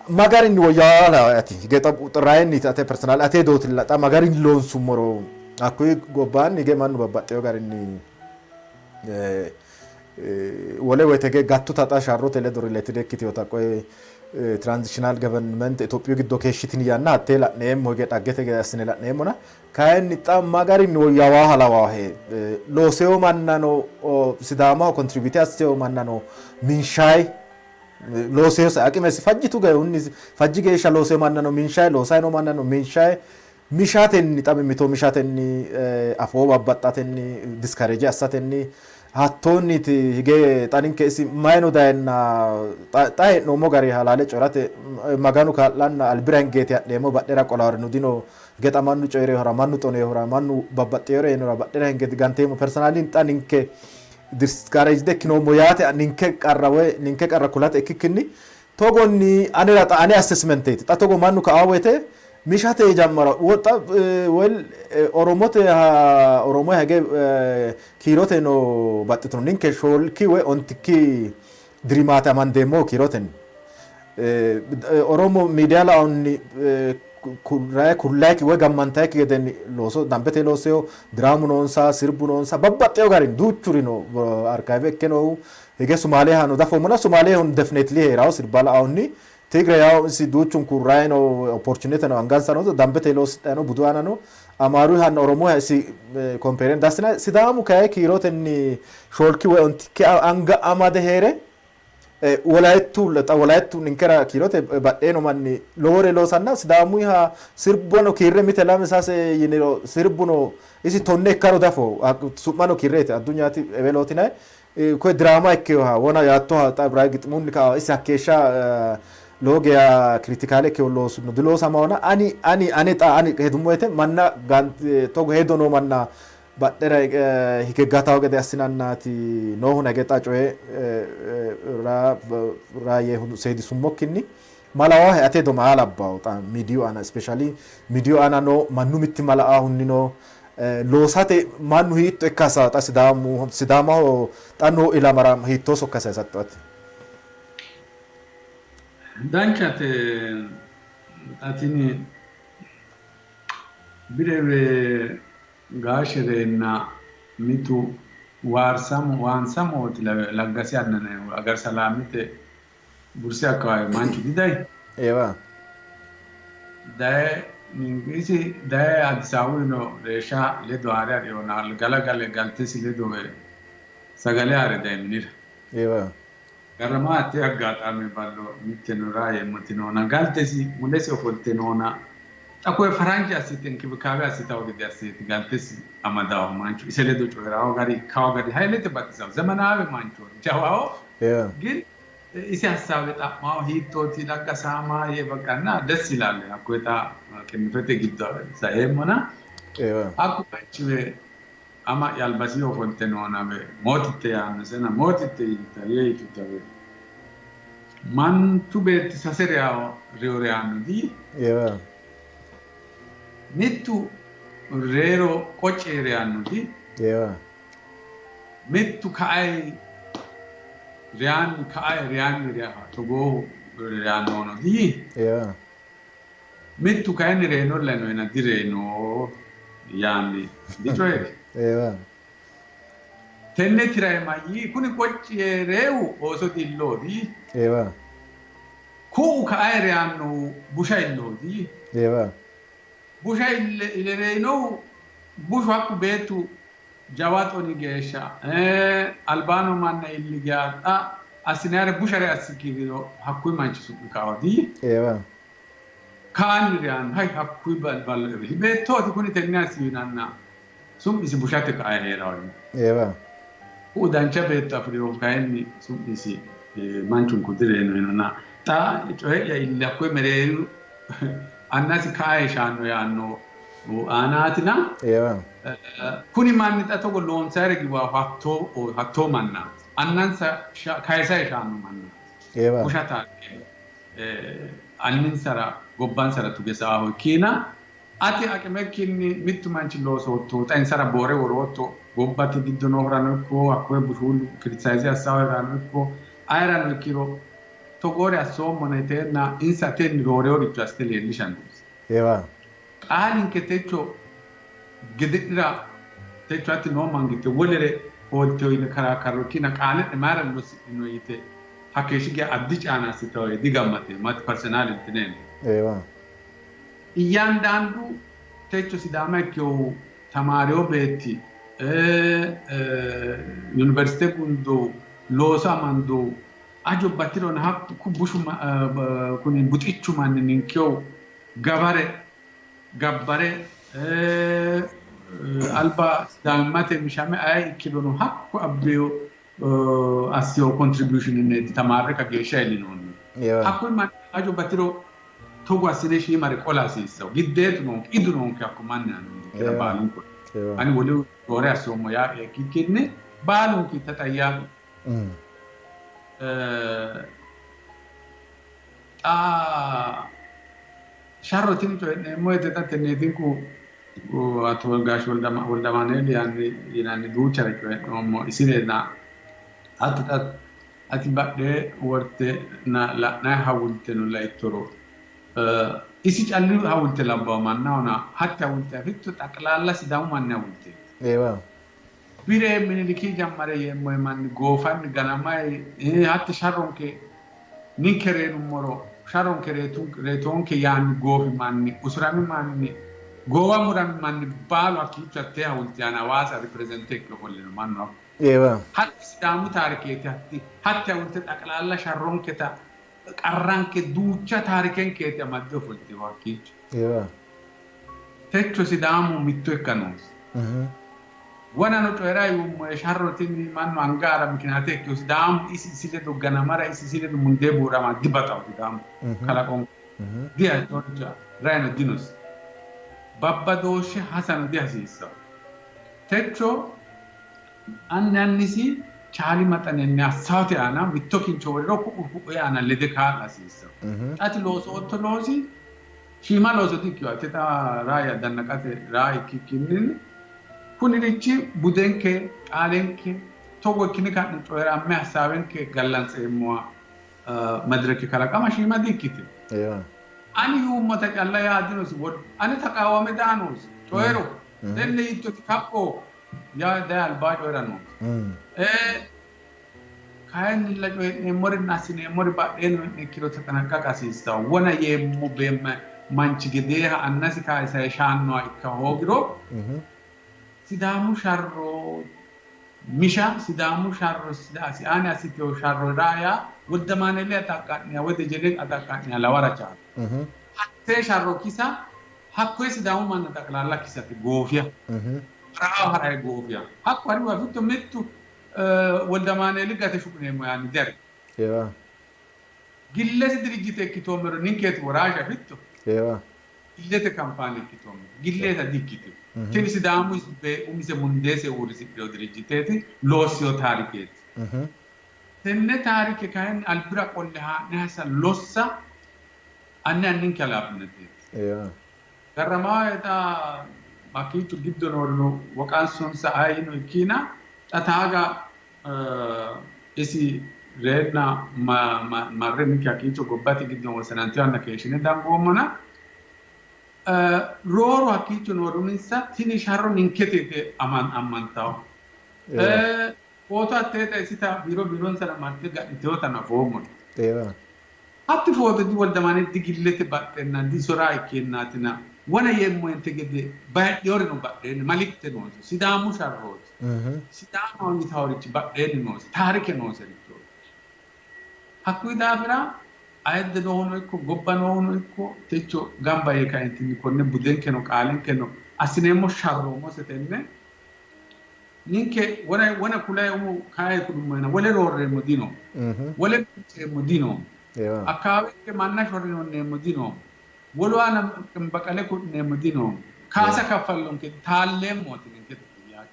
Ma garinni woyyaawa lawae ati? Hige xa rayinniiti ate personal ate hedootilla xa ma garinni loonsummoro hakkuyi gobbaanni hige mannu babbaxxeyo garinni wole woyte hige gattuta xa sharrote ledo related ikkitinota qoye transitional government Itophiyu giddo keeshshitini yanna hattee la'neemmo hige dhaggete gede assine la'neemmona kayinni xa ma garinni woyyaawaha lawahe looseyo mannano Sidaamaho contribute asseyo mannano minshayi looseyo aqimesi fajjitu gayunni fajji geeshsha looseyo mannano minshayi loosayi noo mannano minshayi mishatenni xa mimmito mishatenni afoo babbaxxatenni discourage assatenni hattoonniti hige xa ninke isi mayino dayenna xa hee'noommo gari halaale coyi'rate Maganu kaa'lanna albira hingeeti ha'neemmo badhera qolaarino dino hige xa mannu coyi'rehura mannu xonehura mannu babbaxxeyore yinora badhera hinge diganteemmo personally xa ninke discouraged ikkinoommo yaate ninke qarra woy ninke qarra kulate ikkikkinni Togonni anera xa ane assessmenteeti. Xa togo mannu ka'a woyte mishate jammara xa well Oromote Oromo hage kiirote no baxxitino ninke shoolki woy ontikki dirimaate amandeemmo kiirotenni. Oromo miidiya laonni kullaykki woy gammantayikki gedenni looso dambete loosseyo diraamu noonsa sirbu noonsa babbaxxeyo garinni duuchuri no archive ikke noohu hige Sumaaleha no dafoommona Sumaalehu definitely hee'rawo sirba la'ahunni Tigre yawo isi duuchunku rayino opportunity no angansa no dambete loosidhayi no budu aana no Amaaruyihanna Oromoyiha isi compare dasina Sidaamu kayi kiirotenni shoolki woy ontikki anga amade hee're Wolayittu xa Wolayittu ninkera kiirote badheeno manni lowore loosanna Sidaamuyiha sirbono kiirre mite lame sase yiniro sirbuno isi tonne ikkaro dafo su'mano kiirreeti Addunyaati Ewelootinayi koye diraama ikkeyoha wona yaattoha xa Ibrahi giximunni ka isi hakkeeshsha lowo geya kritikaale ikkeyo loosuno diloosamahona ani ani ane xa ani hedummo woyte manna togo hedo noo manna badhera hige gatawo gede assinannaati noohuna hige xa coye raa yee seedisummokkinni malawahe ate hedo maa labbawo xa miidiyu aana especially miidiyu aana noo mannu mittimma la''ahunni no loosate mannu hiitto ikka hasiisanno xa sidaamu sidaamaho xa noo ilamara hiittoo sokka sayisatto ati? Danchate xa tini birewe gaashe reenna mitu waarsamo waansamooti laggasi annanayihu agarsalaamete bursi akkawaawe manchu didayi? Eewa. Daye isi daye Addis Ababuyino reeshsha ledo haare ha'riyona galagale galtesi ledo sagale haare dayi minira. Eewa. Garrama hatte aggaxaame ballo mitteno raa yeemmoti noona galtesi mulesi ofolte noona xa koye faranje assite inkibikaabe assitawo gede asseeti galtesi amadawo mancho ise ledo coyi'rawo gari ikkawo gari hayilete baxisawo zemenaawe manchooti jawaho Eewa. gin isi hassaawe xa'mawo hiittooti lagga saama yee baqanna dess ilalle hakkoye xa qinnifete giddo saeemmona Eewa. hakku manchiwe ama'ya albasii ofolte noonawe mootitte yaannosena mootitte yiita yee yitutawe manchu beetti sase reyawo reyo reyaanno dii Eewa. mittu reero qocce reyaanno di Eewa. Mittu ka'ay reyaanni ka'ay reyaanni reya togoohu reyaannohono diyii? Eewa. Mittu kayinni reyinolla yinoena direyino yaanni dicoyi'ri? Eewa. Tenne tirayi mayyii? Kuni qocci yee reyihu ooso di-illoho diyii? Eewa. Ku'u ka'ay reyaannohu busha illoho diyii? Eewa. Busha ille ile reyinohu bushu hakku beettu jawa xoni geeshsha albaa noo manna iilli geya xa assinayire bushare assikkiro hakkuyi manchi su'mi kao dii. Eewa. Kaanni reyanno hay hakkuyi ballo ebeli beettooti kuni tenne assi yinanna su'misi bushate kae hee'rawo. Eewa. Ku'u dancha beetto afi'rinohu kayinni su'misi manchunku direyino yinona xa coye'ya iilli hakkuyi mereeri annasi kae shaanno yaanno aanaatina Eewa. Kuni manni xa togo loonsayire giwaahu hattoo hattoo mannaati. Annansa kayisayi shaanno mannaati. Eewa. Busha taaqe anninsara gobbansara tuge saaho ikkiina ati aqimekkinni mittu manchi loosootto xa insara boore worootto gobbate giddo noohurano ikko hakkoye bushuullu kirisayze assaahurirano ikko ayerano ikkiro togoore assoommona yiteenna insa atenni rooreeworicho assite leellisha noonsa. Eewa. Qaalinke techo gede'nira techo hatti noo mangitte wolere hoolteyo yine karaakkarro ikkina qaale'ne mayira lossidhino yite hakkeeshshi geya addi caana assitawo yee digammateemmo ati personaal intineemmo. Eewa. Iyyaandaandu techo Sidaama ikkeyohu tamaareyo beetti yuniversite gundohu looso amandohu ajo batirona hakku bushu kuni buxichu manni ninkehu gabare gabbare alba Sidaamimmate mishame aye ikkirono hakku abbeyo assiyo contributioninneeti tamaarre kageeshsha iillinoonni. Hakkuyi manni hajo batiro togo assine shiimare qola hasiissawo. Giddeetu noonke, idu noonke hakku manni aana baalunku. Ani wole roore assoommo yaa ikkikkinni baalunku taxayyaaqu. Xa sharro tini coyi'neemmo woyte xa tenneetinku Ato Wolgaash Woldamaanueeli yinanni duuchare coyi'noommo isirenna hatto xa ati badhee worte la'nayi hawulteno laittoro isi callu hawulte labbawo mannahona hatti hawulte afitto xaqlaalla Sidaamu manni hawulteeti. Eewa. Bire Miniliki jammare yeemmohe manni goofanni ganamayi hatti sharronke ninke reenummoro sharronke reetoonke yaanni goofi manni usurami manni goowa murami manni baalu hakkiicho hattee hawulte aana Hawaasa ripireezente ikke ofollino mannu hakku. Eewa. Hatti Sidaamu taarikeeti hatti hatti hawulte xaqlaalla sharronketa qarranke duucha taarikenkeeti amadde ofoltino hakkiicho. Eewa. Techo Sidaamu mitto ikka noosi. Wonano coyi'ra yuummoe sharro tini mannu angara mikinaate ikkino Sidaamu isi isi ledo ganamara isi isi ledo mundee buurama dibaxawo Sidaamu kalaqonke dihajooncha rayino dinosi. Babbadooshshe hasano dihasiissanno. Techo anni annisi chaali maxanenni assawate aana mitto kincho woriro ku'u ku'u aana lede kaa'la hasiissanno. Ati loosootto loosi shiima looso dikkino ate xa raaya dannaqate raa ikkikkinni kunirichi budenke qaalenke togo ikkine ka'ne coyi'ramme hassaawenke gallanseemmowa madirake kalaqama shiima dikkitino. Eewa. Ani yuummota calla yaa dinosi ane taqaawame daa noosi coyi'ro tenne yittoti kapho yaa daye albaa coyi'ra noosi. Kayinnilla coyi'neemmorinna assineemmori badheeno ikkiro taxanaqqaqa hasiissanno. Wona yeemmo beemma manchi gedeeha annasi kayisaye shaannoha ikka hoogiro Sidaamu sharro misha Sidaamu sharro siaani assiteyo sharro raa Woldamaaneeli ataqqa'niya woy Dejene ataqqa'niya lawara chaala. Hattee sharro kisa hakkoye Sidaamu manna xaqlaalla kisate goofiya. Haraho haraye goofiya. Hakku hariwa fitto mittu Woldamaaneeli gate shuqqineemmo yaanni diari. Eewa. Gillesi dirijjite ikkitoommero ninkeeti woraasha fitto. Eewa. Gillete kampaane ikkitoommero gilleeta dikkitino. Tini Sidaamu umise mundeese uurrisidhino dirijjiteeti loossino taarikeeti. Tenne taarike kayinni albira qolle haa'ne hasa lossa anni anninke halaafinneteeti. Eewa. Garramawa xa hakkiicho giddo noorino woqansonsa ayino ikkiina xa taaga isi reenna marre ninke hakkiicho gobbate giddo wosanantiwanna keeshshine dangoommona rooru hakkiicho noori uminsa tini sharro ninkete yite ammantawo. Footo hatteeta isita biiro biironsara marte ga'niteewota nafoommo. Eewa. Hatti footo diwoldamane digillete baxxenna disora ikkeenaatina wona yeemmoente gede bayidhiyorino badheenni malikte noose Sidaamu sharrooti. Sidaamaho yitaworichi badheenni noose taarike nooserichooti. Hakkuyi daafira ayidde noohuno ikko gobba noohuno ikko techo gamba yee kaentinni konne budenkeno qaalenkeno assineemmo sharroomose tenne ninke wona wona kulayi umo kaye kulummoyena wole roorreemmo dino. Wole bilceemmo dino. Eewa. Akkaawenke manna shorrinonneemmo dino. Wolu aana baqale ku'neemmo dino. Kaasa kaffallonke taalleemmooti ninke ጥያቄ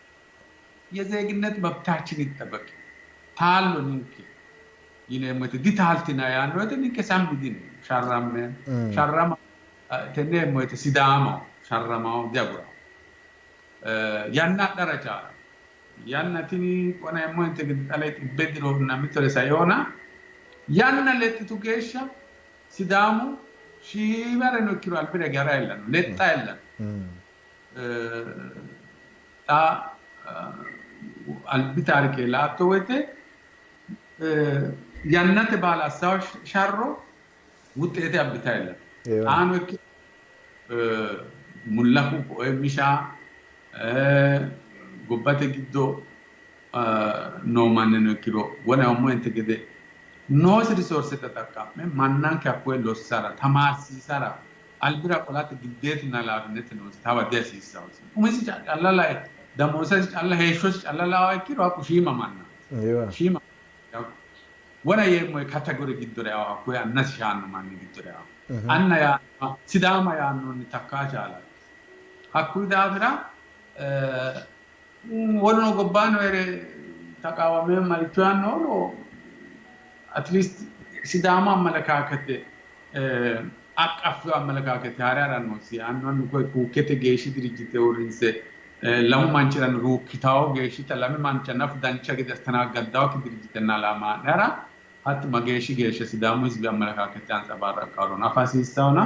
የዜግነት መብታችን ይጠበቅ taallo ninke yineemmo woyte ditaaltina yaanno woyte ninke sammi dine sharramme sharrama tenne yeemmo woyte Sidaamaho sharramaho diaguraho. Yanna adhara chaala. Yanna tini qona yeemmo woyte gede xale xibbe dironna mittore saeona yanna lexxitu geeshsha Sidaamu shiimareno ikkiro albira hige hara ellanno lexxa ellanno. Xa albi taarike la''atto woyte yannate baala assawo sharro wuxeete abbita ellanno. Eewa. Xaano ikkiro mulla koe misha gobbate giddo noo mannino ikkiro wona yoommoente gede noosi risoorse xaxaqqa'me mannanke hakkoye lossara tamaarsiisara albira qolate giddeetinna halaafinnete noosi tawa dihasiissannosi. Umisi calla lae damoosasi calla heeshshosi calla lawa ikkiro hakku shiima mannaati. Eewa. Shiima wona yeemmo kategori giddore yawo hakkoye annasi shaanno manni giddore yawo. Anna yaanno Sidaama yaannonni takkaa chaalaati. Hakkuyi daafira woluno gobbaano ere taqaawame maricho yaannohuno at least Sidaamu amalakaakate Aqqaffino amalakaakete haare harannosi. Annu annu koye kuukkete geeshshi dirijjite uurrinse lamu manchirano ruukkitawo geeshshita lame mancha nafu dancha gede astanaggaddaokki dirijjitenna alaama haa'ne hara hatti mageeshshi geeshsha Sidaamu hizbi amalakaakete antsabaarraqqaworo nafa hasiissawona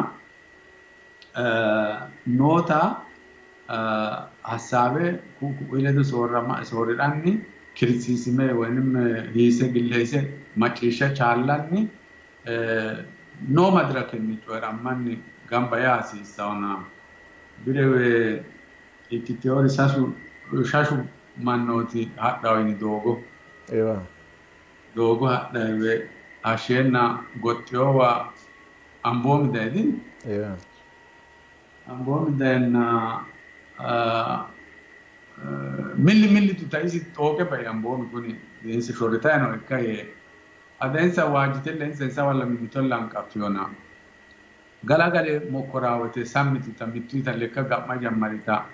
noota hassaabe ku'u ku'uyi ledo soorrama soorri'ranni kirisiisime woynim hiise gilleeyse macciishsha chaallanni noo madirakenni coyi'rammanni gamba yaa hasiissawona birewe ikkiteewori sasu shashu mannooti hadhawo yini doogo doogo hadhawe hashsheenna goxxeyowa Amboomi dayi dini? Amboomi dayenna milli milli tuta isi xooqe bai Amboomi kuni insa shorritayi no ikka yee adensa waajjitella insa insawalla mimmitolla hanqaffiyona galagale mokkoraawete sammi tuta mittuyita lekka ga'ma jammarita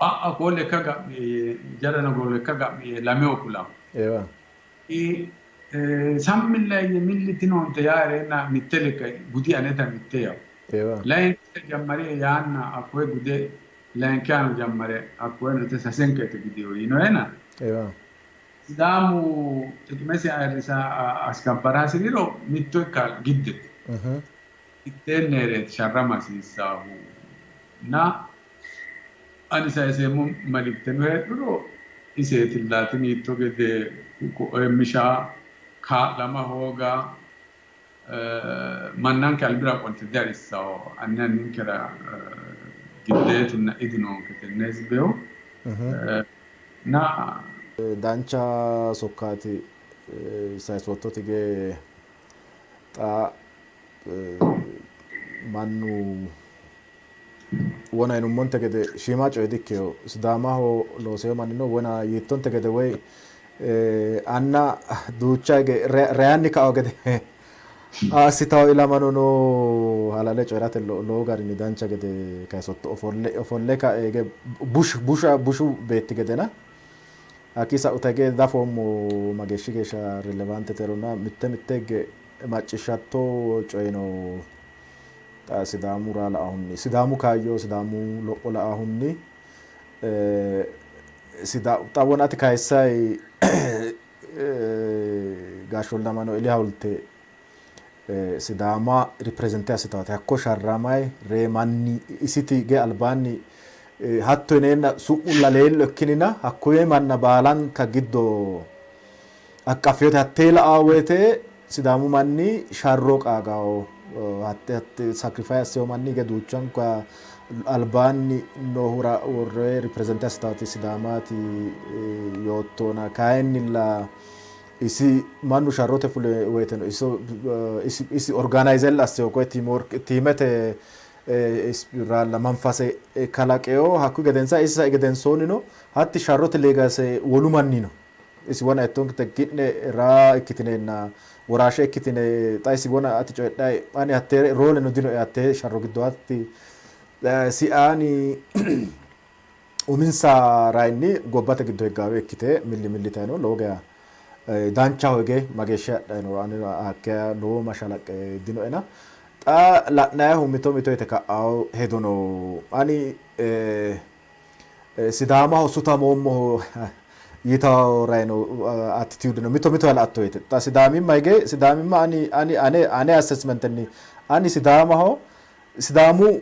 a'a koo lekka ga'mie yee jarana koo lekka ga'mie yee lameho kulawo. Sammilla yee milli tinoonte yaa ereenna mitte lekka gudi aneta mitte yawo. Layinkita jammarie yaanna hakkoye gude layinkihano jammare hakkoyeno ite sasenka ite gudiyo yiinoena Sidaamu xiqimesi ayirrisa askabbara hasi'riro mitto ikka giddete. Mitteenni hee'reeti sharrama hasiissaahu. Na ani sayiseemmo malikteno heedhuro iseetilla tini hiitto gede ko'oye misha, kaa'lama hooga mannanke albira qolte diharissawo. Anni anninkera giddeetunna idu noonke tenne hizbehu. Na Dancha sokkaati sayisoottoti ge xa mannu wona yinummonte gede shiima coye dikkino. Sidaamaho looseyo mannino wona yiittonte gede woy anna duucha hige reyanni kao gede assitawo ilamano no. Halaale coyi'rate lowo garinni dancha gede kayisotto. Ofolle ofolle kae hige busha bushu beetti gedena hakkii sa'uta hige dafoommo mageeshshi geeshsha relevanteteronna mitte mitte hige macciishshatto coyi no. Xa Sidaamu raa la''ahunni, Sidaamu kaayyo, Sidaamu lopho la''ahunni xa wona ati kayissayi Gaashsho Woldamaanueeli hawulte Sidaama ripireezente assitaate hakko sharramayi reemanni isiti ge albaanni hatto yineenna su'mulla leello ikkinina hakkoye manna baalanka giddo Aqqaffiyote hattee la'aa woyte Sidaamu manni sharro qaagawo. Hatte hatte sacrifice asseyo manni hige duuchanka albaanni noohura worre represent assitaati Sidaamaati yoottona. Kayinnilla isi mannu sharrote fule woyteno iso isi isi organizella asseyo koye teamwork tiimete raalla manfase kalaqeyo. Hakkuyi gedensa isi sai gedensoonnino hatti sharrote leegase wolu manni no. Isi wona ettonkite ki'ne raa ikkitineenna woraashe ikkitine xa isi wona ati coyidhay ani hattee rooleno dinoe hattee sharro giddo hatti siaani uminsa rayinni gobbate giddo higgaawe ikkite milli milli yitay no. Lowo geya danchaho hige mageeshsha hadhay no ani hakkeya lowo mashalaqqe dinoena xa la'nayihu mito mito yite ka'awo hedo no. Ani Sidaamaho sutamoommoho yitawo rayino attitude no mito mito la''atto woyte xa Sidaamimma hige Sidaamimma ani ani ane ane assessmentenni ani Sidaamaho Sidaamu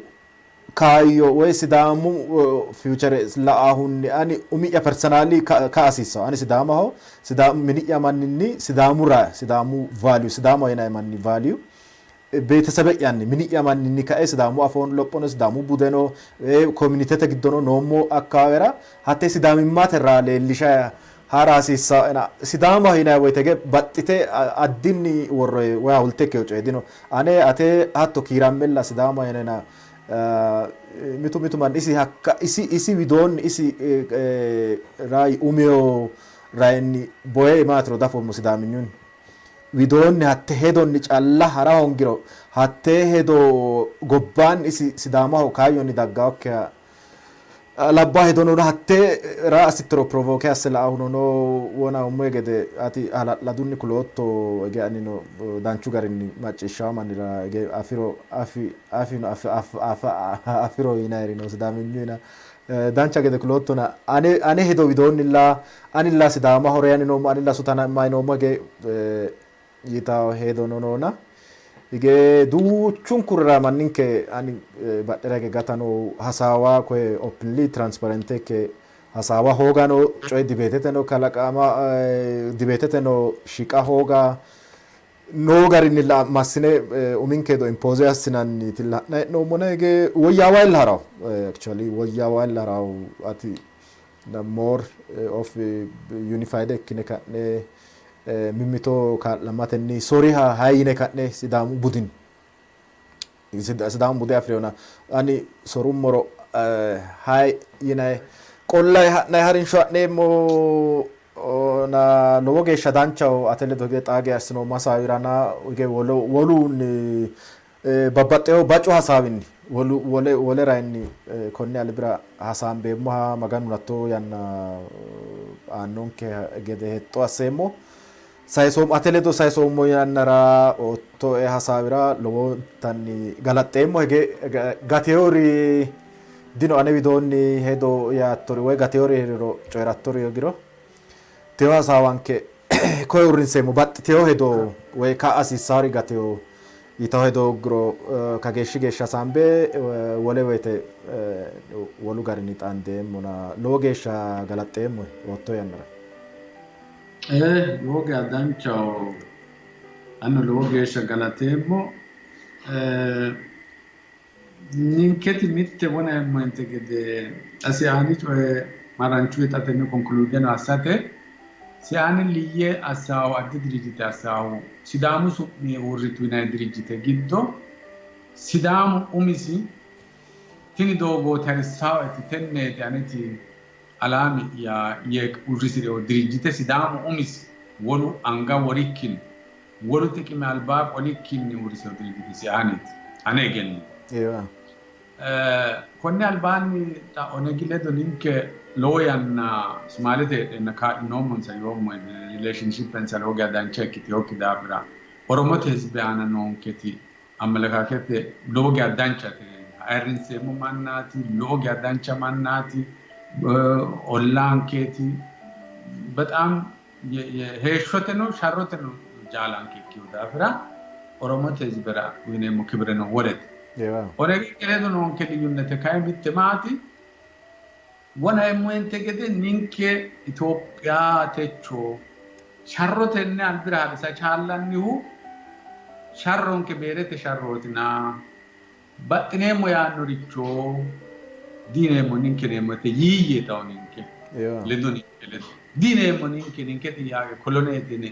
kaayyo woy Sidaamu future la''ahunni ani umi'ya personally ka hasiissawo ani Sidaamaho Sidaamu mini'ya manninni Sidaamura Sidaamu value Sidaamaho yinanni manni value Beetesebe'yanni, mini'ya manninni kae Sidaamu afoon lophono, Sidaamu budeno, kominitete giddono noommo akkawaawera hatte Sidaamimmate raa leellisha ha'ra hasiissaoena. Sidaamaho yinanni woyte hige baxxite addinni worroyi woy hawulte ikkino coyi dino. Ane ate hatto kiirammella Sidaamaho yinena mitu mitu manni isi hakka isi isi widoonni isi rayi umiyo rayinni boye maatiro dafoommo Sidaaminyunni. widoonni hatte hedonni calla ha'ra hoongiro hattee hedo gobbaanni isi Sidaamaho kaayyonni daggaokkiha Labbaa hedono hatte ra assittoro provoke asse la"ahuno no wona ummoe gede ati hala'ladunni kulootto ege anino danchu garinni macciishshawo mannira ege afiro afi afino afiro yinayiri no Sidaaminyuyina dancha gede kuloottona ane ane hedo widoonnilla anilla Sidaamaho reyanni noommo anilla sutanammanni noommo ege yitawo hedono noona hige duuchunkurira manninke ani badhera hige gatano hasaawa koye openly transparent ikke hasaawa hoogano coye dibeeteteno kalaqama dibeeteteno shiqa hooga noo garinni massine uminke hedo impose assinanniiti la'nanni hee'noommona hige woyyaawa illa harawo actually woyyaawa illa harawo ati the more of unified ikkine ka'ne mimmito kaa'lamatenni soriha hayi yine ka'ne Sidaamu budin Sidaamu bude afi'rewona ani sorummoro hayi yinayi qollayi ha'nayi harinsho ha'neemmo na lowo geeshsha danchaho ate ledo hige xaa geya assinoommo hasaawirana hige wolunni babbaxxewo bacu hasaawinni wolu wole wole rayinni konni albira hasaambeemmoha Maganu hatto yanna aannonke gede hexxo asseemmo. Sayisoommo ate ledo sayisoommo yannara oottoe hasaawira lowontanni galaxxeemmo. Hige gateewori dino ane widoonni hedo yaattori woy gateewori hee'riro coyi'rattori hoogiro tewo hasaawanke koye uurrinseemmo. Baxxitewo hedo woy ka'a hasiissaari gatewo yitawo hedo hoogguro kageeshshi geeshsha hasaambe wole woyte wolu garinni xaandeemmona lowo geeshsha galaxxeemmohe ootto yannara. Ee, lowo geya danchaho. Anino lowo geeshsha galateemmo. Ninketi mitte woneemmoente gede xa Siaani coye maranchu xa tenne konkluudeno assate Siaani liyye assaahu addi dirijjite assaahu Sidaamu su'mi uurritu yinanni dirijjite giddo Sidaamu umisi tini doogooti harissaaeti tenneeti aneti alaami'ya yee uurrisi'rino dirijjite Sidaamu umisi wolu anga worikkinni wolu xiqime albaa qolikkinni uurrisino dirijjite Siaaniiti. Ane egenno. Konni albaanni xa Onegi ledo ninke lowo yanna Sumaalete heedheenna kaa'linoommonsa yoommo relationship-ensa lowo geya dancha ikkitinokki daafira Oromote hizbe aana noonketi amelekakete lowo geya danchate. Ayirrinseemmo mannaati, lowo geya dancha mannaati, ollaankeeti. Bexaam heeshshoteno sharroteno jaalanke ikkino daafira Oromote hizbera uyineemmo kibireno wolete. Oneginke ledo noonke liyyunnete kayi mitte maati? Wona eemmohente gede ninke Itophiya techo sharrotenni albira harisa chaallannihu sharronke beerete sharrootina baxxineemmo yaannoricho diineemmo ninke neemmote yiiyye tawo ninke ledo ninke ledo diineemmo ninke ninketi yaage koloneetine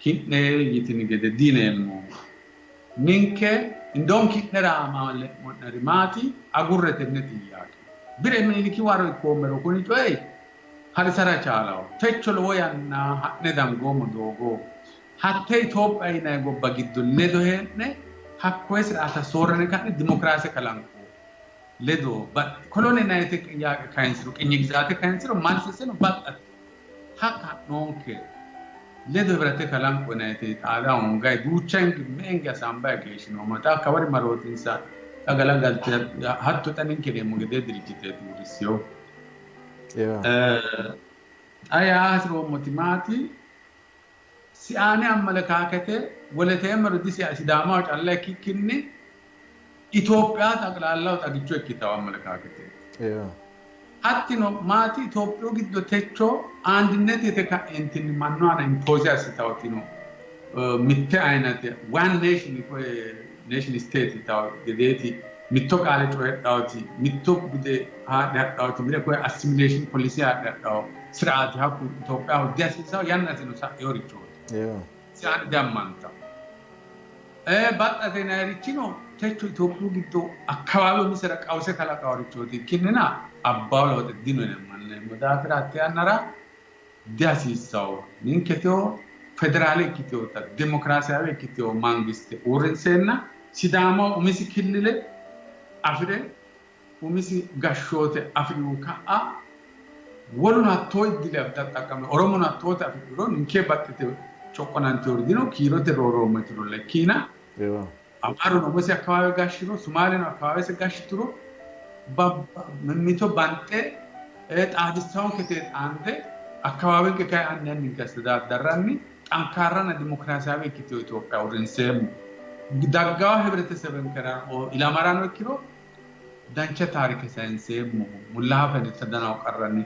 ki'ne yitini gede diineemmo ninke indoom ki'nera amaalle'mo'neri maati agurre tenne xiyyaaqe bire Miniliki waro ikkoommero kuni coyi harisara chaalawo techo lowo yanna ha'ne dangoommo doogo hatte Itophiya yinanni gobba giddo ledo hee'ne hakkoye siraata soorrine ka'ne dimokiraase kalanqo ledo kolone nayite yaaqe kayinsiro qinyi gizaate kayinsiro malseseno baxxate hakka ha'noonke ledo hibirate kalanqo yinayite xaada hongayi duucha me''enge hasaambayi keeshshinoommo xa hakkawari marootinsa xa galagalte hatto xa ninke yineemmo gedee dirijjiteeti uurrissinohu. Xa yaa hasi'roommoti maati Siaane ammelekaakete woleteemmero Sidaamaho calla ikkikkinni Itophiya xaqilaallaho xagicho ikkitawo ammelekaaketeeti. Hattino maati Itophiyu giddo techo andinnete yite ka'eentinni mannu aana impose assitawotino mitte ayinate one nation koye nation state yitawo gedeeti mitto qaale coyidhawoti mitto bude haadhe hadhawoti bire koye assimilation policy haadhe hadhawo siraati hakku Itophiyaho dihasiisawo yannasino sa'inorichooti. Siaani diammantawo. Baxxate yinayirichino techo Itophiyu giddo akkawaawe umisera qawuse kalaqaworichooti ikkinnina abbawo looxe dino yine ammanneemmo daafira hatte yannara dihasiissawo. Ninke tewo federaale ikkitewota demokiraasiyaawe ikkitewo mangiste uurrinseenna Sidaamaho umisi killile afi're Umisi gashshoote afi'rihu ka'a woluno hattoo iddile xaqqame Oromono hattoote afidhuro ninke baxxite coqqonantinori dino, kiirote rooroommo yitirolla ikkiina Amaaruno umisi akkawaawe gashshiro, Sumaaleno akkawaawese gashshituro mimmito banxe xaadissaankete xaande akkawaawenke kayi anni anninke astedaaddarranni xankaarranna dimokiraasiyaawe ikkitino Itophiya uurrinseemmo. Daggawa hibretesebenkera ilamarano ikkiro dancha taarike sayinseemmo. Mulla hafe danawo qarranni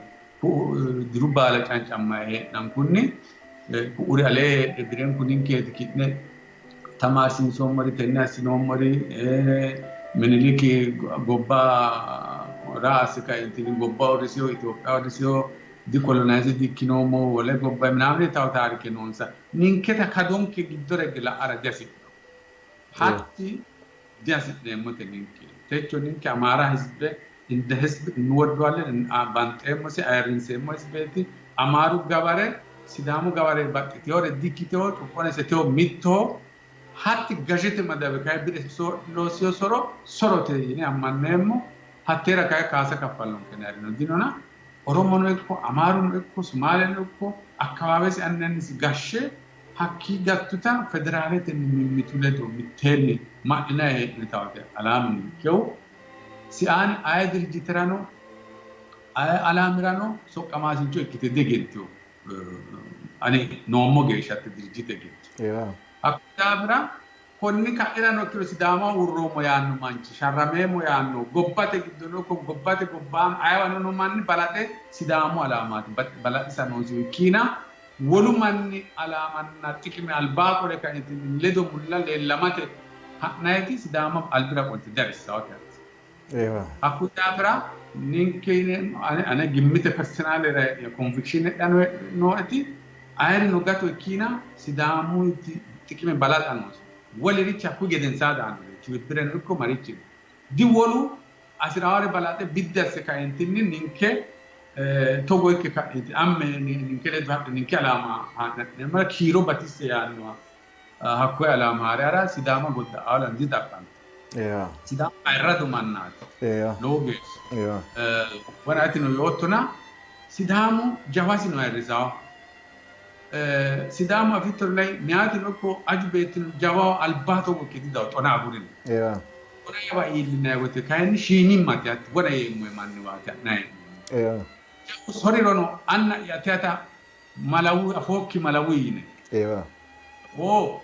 diru baala cancammayi hee'nankunni ku'uri alee heedhe birenku ninkeeti ki'ne tamaarsiinsoommori tenne assinoommori Miniliki gobba raasi kaintini gobba uurrisiyo Itophiya uurrisiyo dikolonayizid ikkinoommo wole gobba minaamin yitawo taarike noonsa. Ninketa kadonke giddo regge la'ara dihasi'no. Hatti dihasi'neemmote ninke. Techo ninke Amaara hizbe እንደ ህዝብ እንወደዋለን፣ banxeemmosi ayirrinseemmo hizbeeti. Amaaru gabare Sidaamu gabare baxxitewore dikkitewo coqqonesetewo mittoho. Hatti gashete madawe kayi bire loosiyo soro sorote yine ammanneemmo. Hatteera kayi kaasa kaffallonke nayirino dinona Oromono ikko Amaaruno ikko Sumaaleno ikko akkawaawesi anni annisi gashshe hakkii gattuta federaaletenni mimmitu ledo mitteenni ma'linayi hee'nitawote alaami ninkehu. Siaani aye dirijjiterano aye alaamirano soqqamaasincho ikkite diegentino. Ani noommo geeshsha hatte dirijjite giddo. Hakko daafira konni ka'irano ikkiro Sidaamaho uurroommo yaanno manchi, sharrameemmo yaanno gobbate giddono ikko gobbate gobbaano ayewano noo manni balaxe Sidaamu alaamaati balaxisa noosihu ikkiina wolu manni alaamanna xiqime albaa qole kaentinni ledo mulla leellamate ha'nayiti Sidaama albira qolte diharissawote hatti. Hakkuyi daafira ninke yineemmo ane gimmite personaalera conviction nooeti ayerino gato ikkiina Sidaamuyti xiqime balaxa noosi. Wolirichi hakkuyi gedensaa daannore tibibbireno ikko marichino di wolu hasi'rawore balaxe biddi asse kaentinni ninke togo ikke ka'neeti amme ninke ledo hadhe ninke alaama haa'ne ha'neemmora kiiro batisse yaannoha hakkoye alaama haare hara Sidaama godda'aala didaqqanto. Sidaamu ayirrado mannaati. Lowo geeshsha. Wona atino yoottona Sidaamu jawasino ayirrisawo. Sidaamu afittori lay meyaatino ikko aju beettino jawaho albaa togo ikke didawo xona agurino. Xona yawa iillinanni wote kayinni shiimimmate hatti wona yeemmohe manniwaati ha'nanni hee'noommohu. Jawu sorirono anna'ya ateta malawu afookki malawu yine. Oo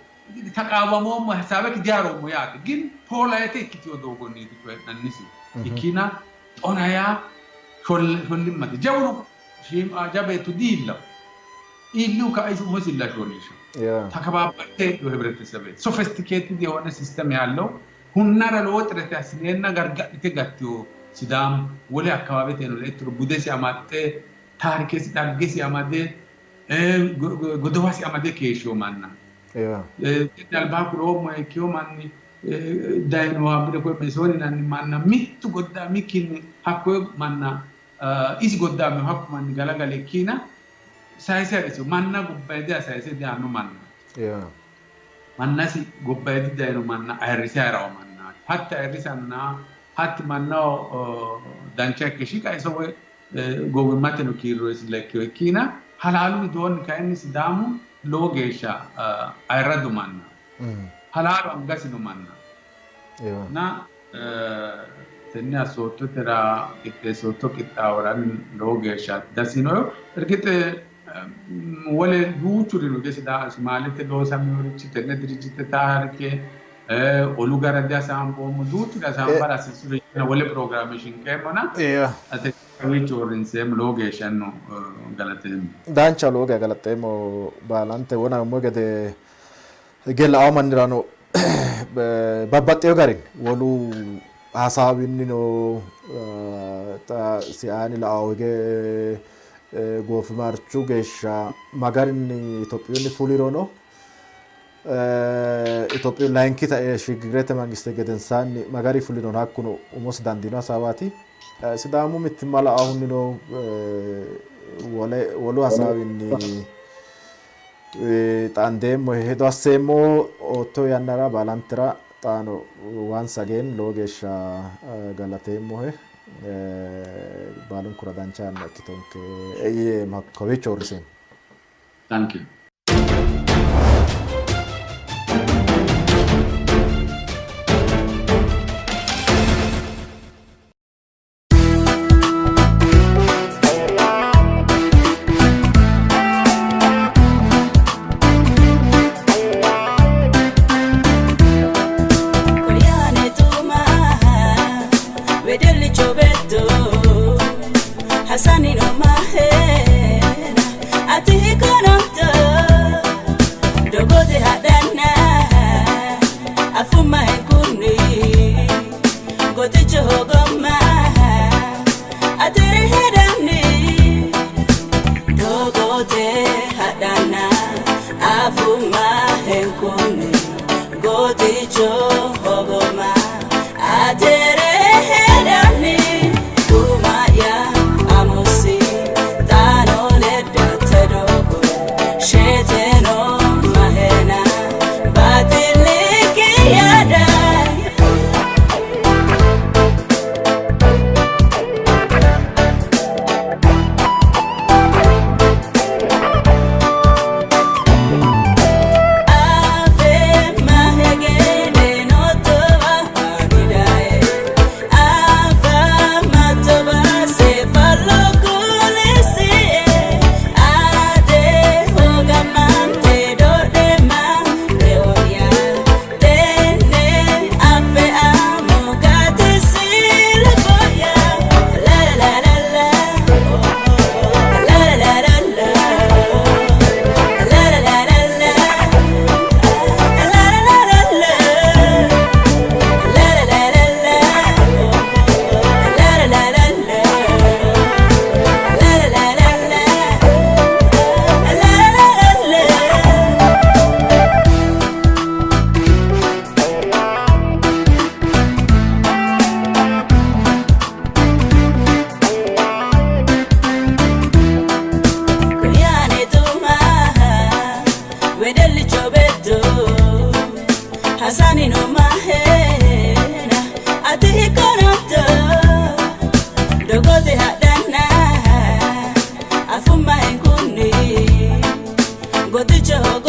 taqaawamoommo hasaawekki diharoommo yaate. Gin poolayete ikkitino doogonniiti coyi'nannisi. Ikkina xona yaa shollimmate. Jawuno aja beetto diillawo. Iillihu ka'a isi umosilla shollisha. Takabaabarte heedhu hibretesebe. Sophisticated የሆነ ሲስተም ያለው hunnara lowo xirete assineenna gargadhite gattino Sidaamu wole akkawaaweteno leetturo budesi amaxxe taarikesi dhaggesi amade godowasi amade keeshshino manna. Tenne albaa kuloommo ikkino manni dayinoha bire koye Mesooni yinanni manna mittu goddaamikkinni hakkoye manna isi goddaamino hakku manni galagale ikkiina sayise ha'risino manna gobbayidiha sayise diaanno mannaati. Mannasi gobbayidi dayino manna ayirrise ha'rawo mannaati. Hatti ayirrisanna hatti mannaho dancha ikke shiqa iso woy gowwimmateno kiirroyisilla ikkino ikkiina halaalu widoonni kayinni Sidaamu lowo geeshsha ayirrado mannaati. Halaalu angasino mannaati. Na tenne assoottotera qixxeessootto qixxaawora lowo geeshsha dasino. Ergix wole duuchuri no Sumaalete loosaminorichi tenne dirijjite taarike olu gara dihasaamboommo duuchuri hasaambara hasiissuri wole pirogiraame shinqeemmona ate kawiicho uurrinseemmo lowo geeshsha no galateemmo. Dancha lowo geeshsha galaxxeemmo baalante wonammo gede hige la'awo mannirano babbaxxeyo garinni wolu hasaawinnino xa siaani la'awo hige goofimarchu geeshsha magarinni Itophiyunni fulirono Itophiyu layinkita shiggirete mangiste gedensaanni magari fulinono hakkuno umosi dandiino hasaawaati. Sidaamu mittimma la'ahunnino wole wolu hasaawinni xaandeemmo hedo asseemmo ootto yannara baalantera xaano once again lowo geeshsha galateemmohe. Baalunkura dancha yanna ikkitonke yeemmo kowiicho uurriseemmo. Thank you. Afuma enkuni, goticho.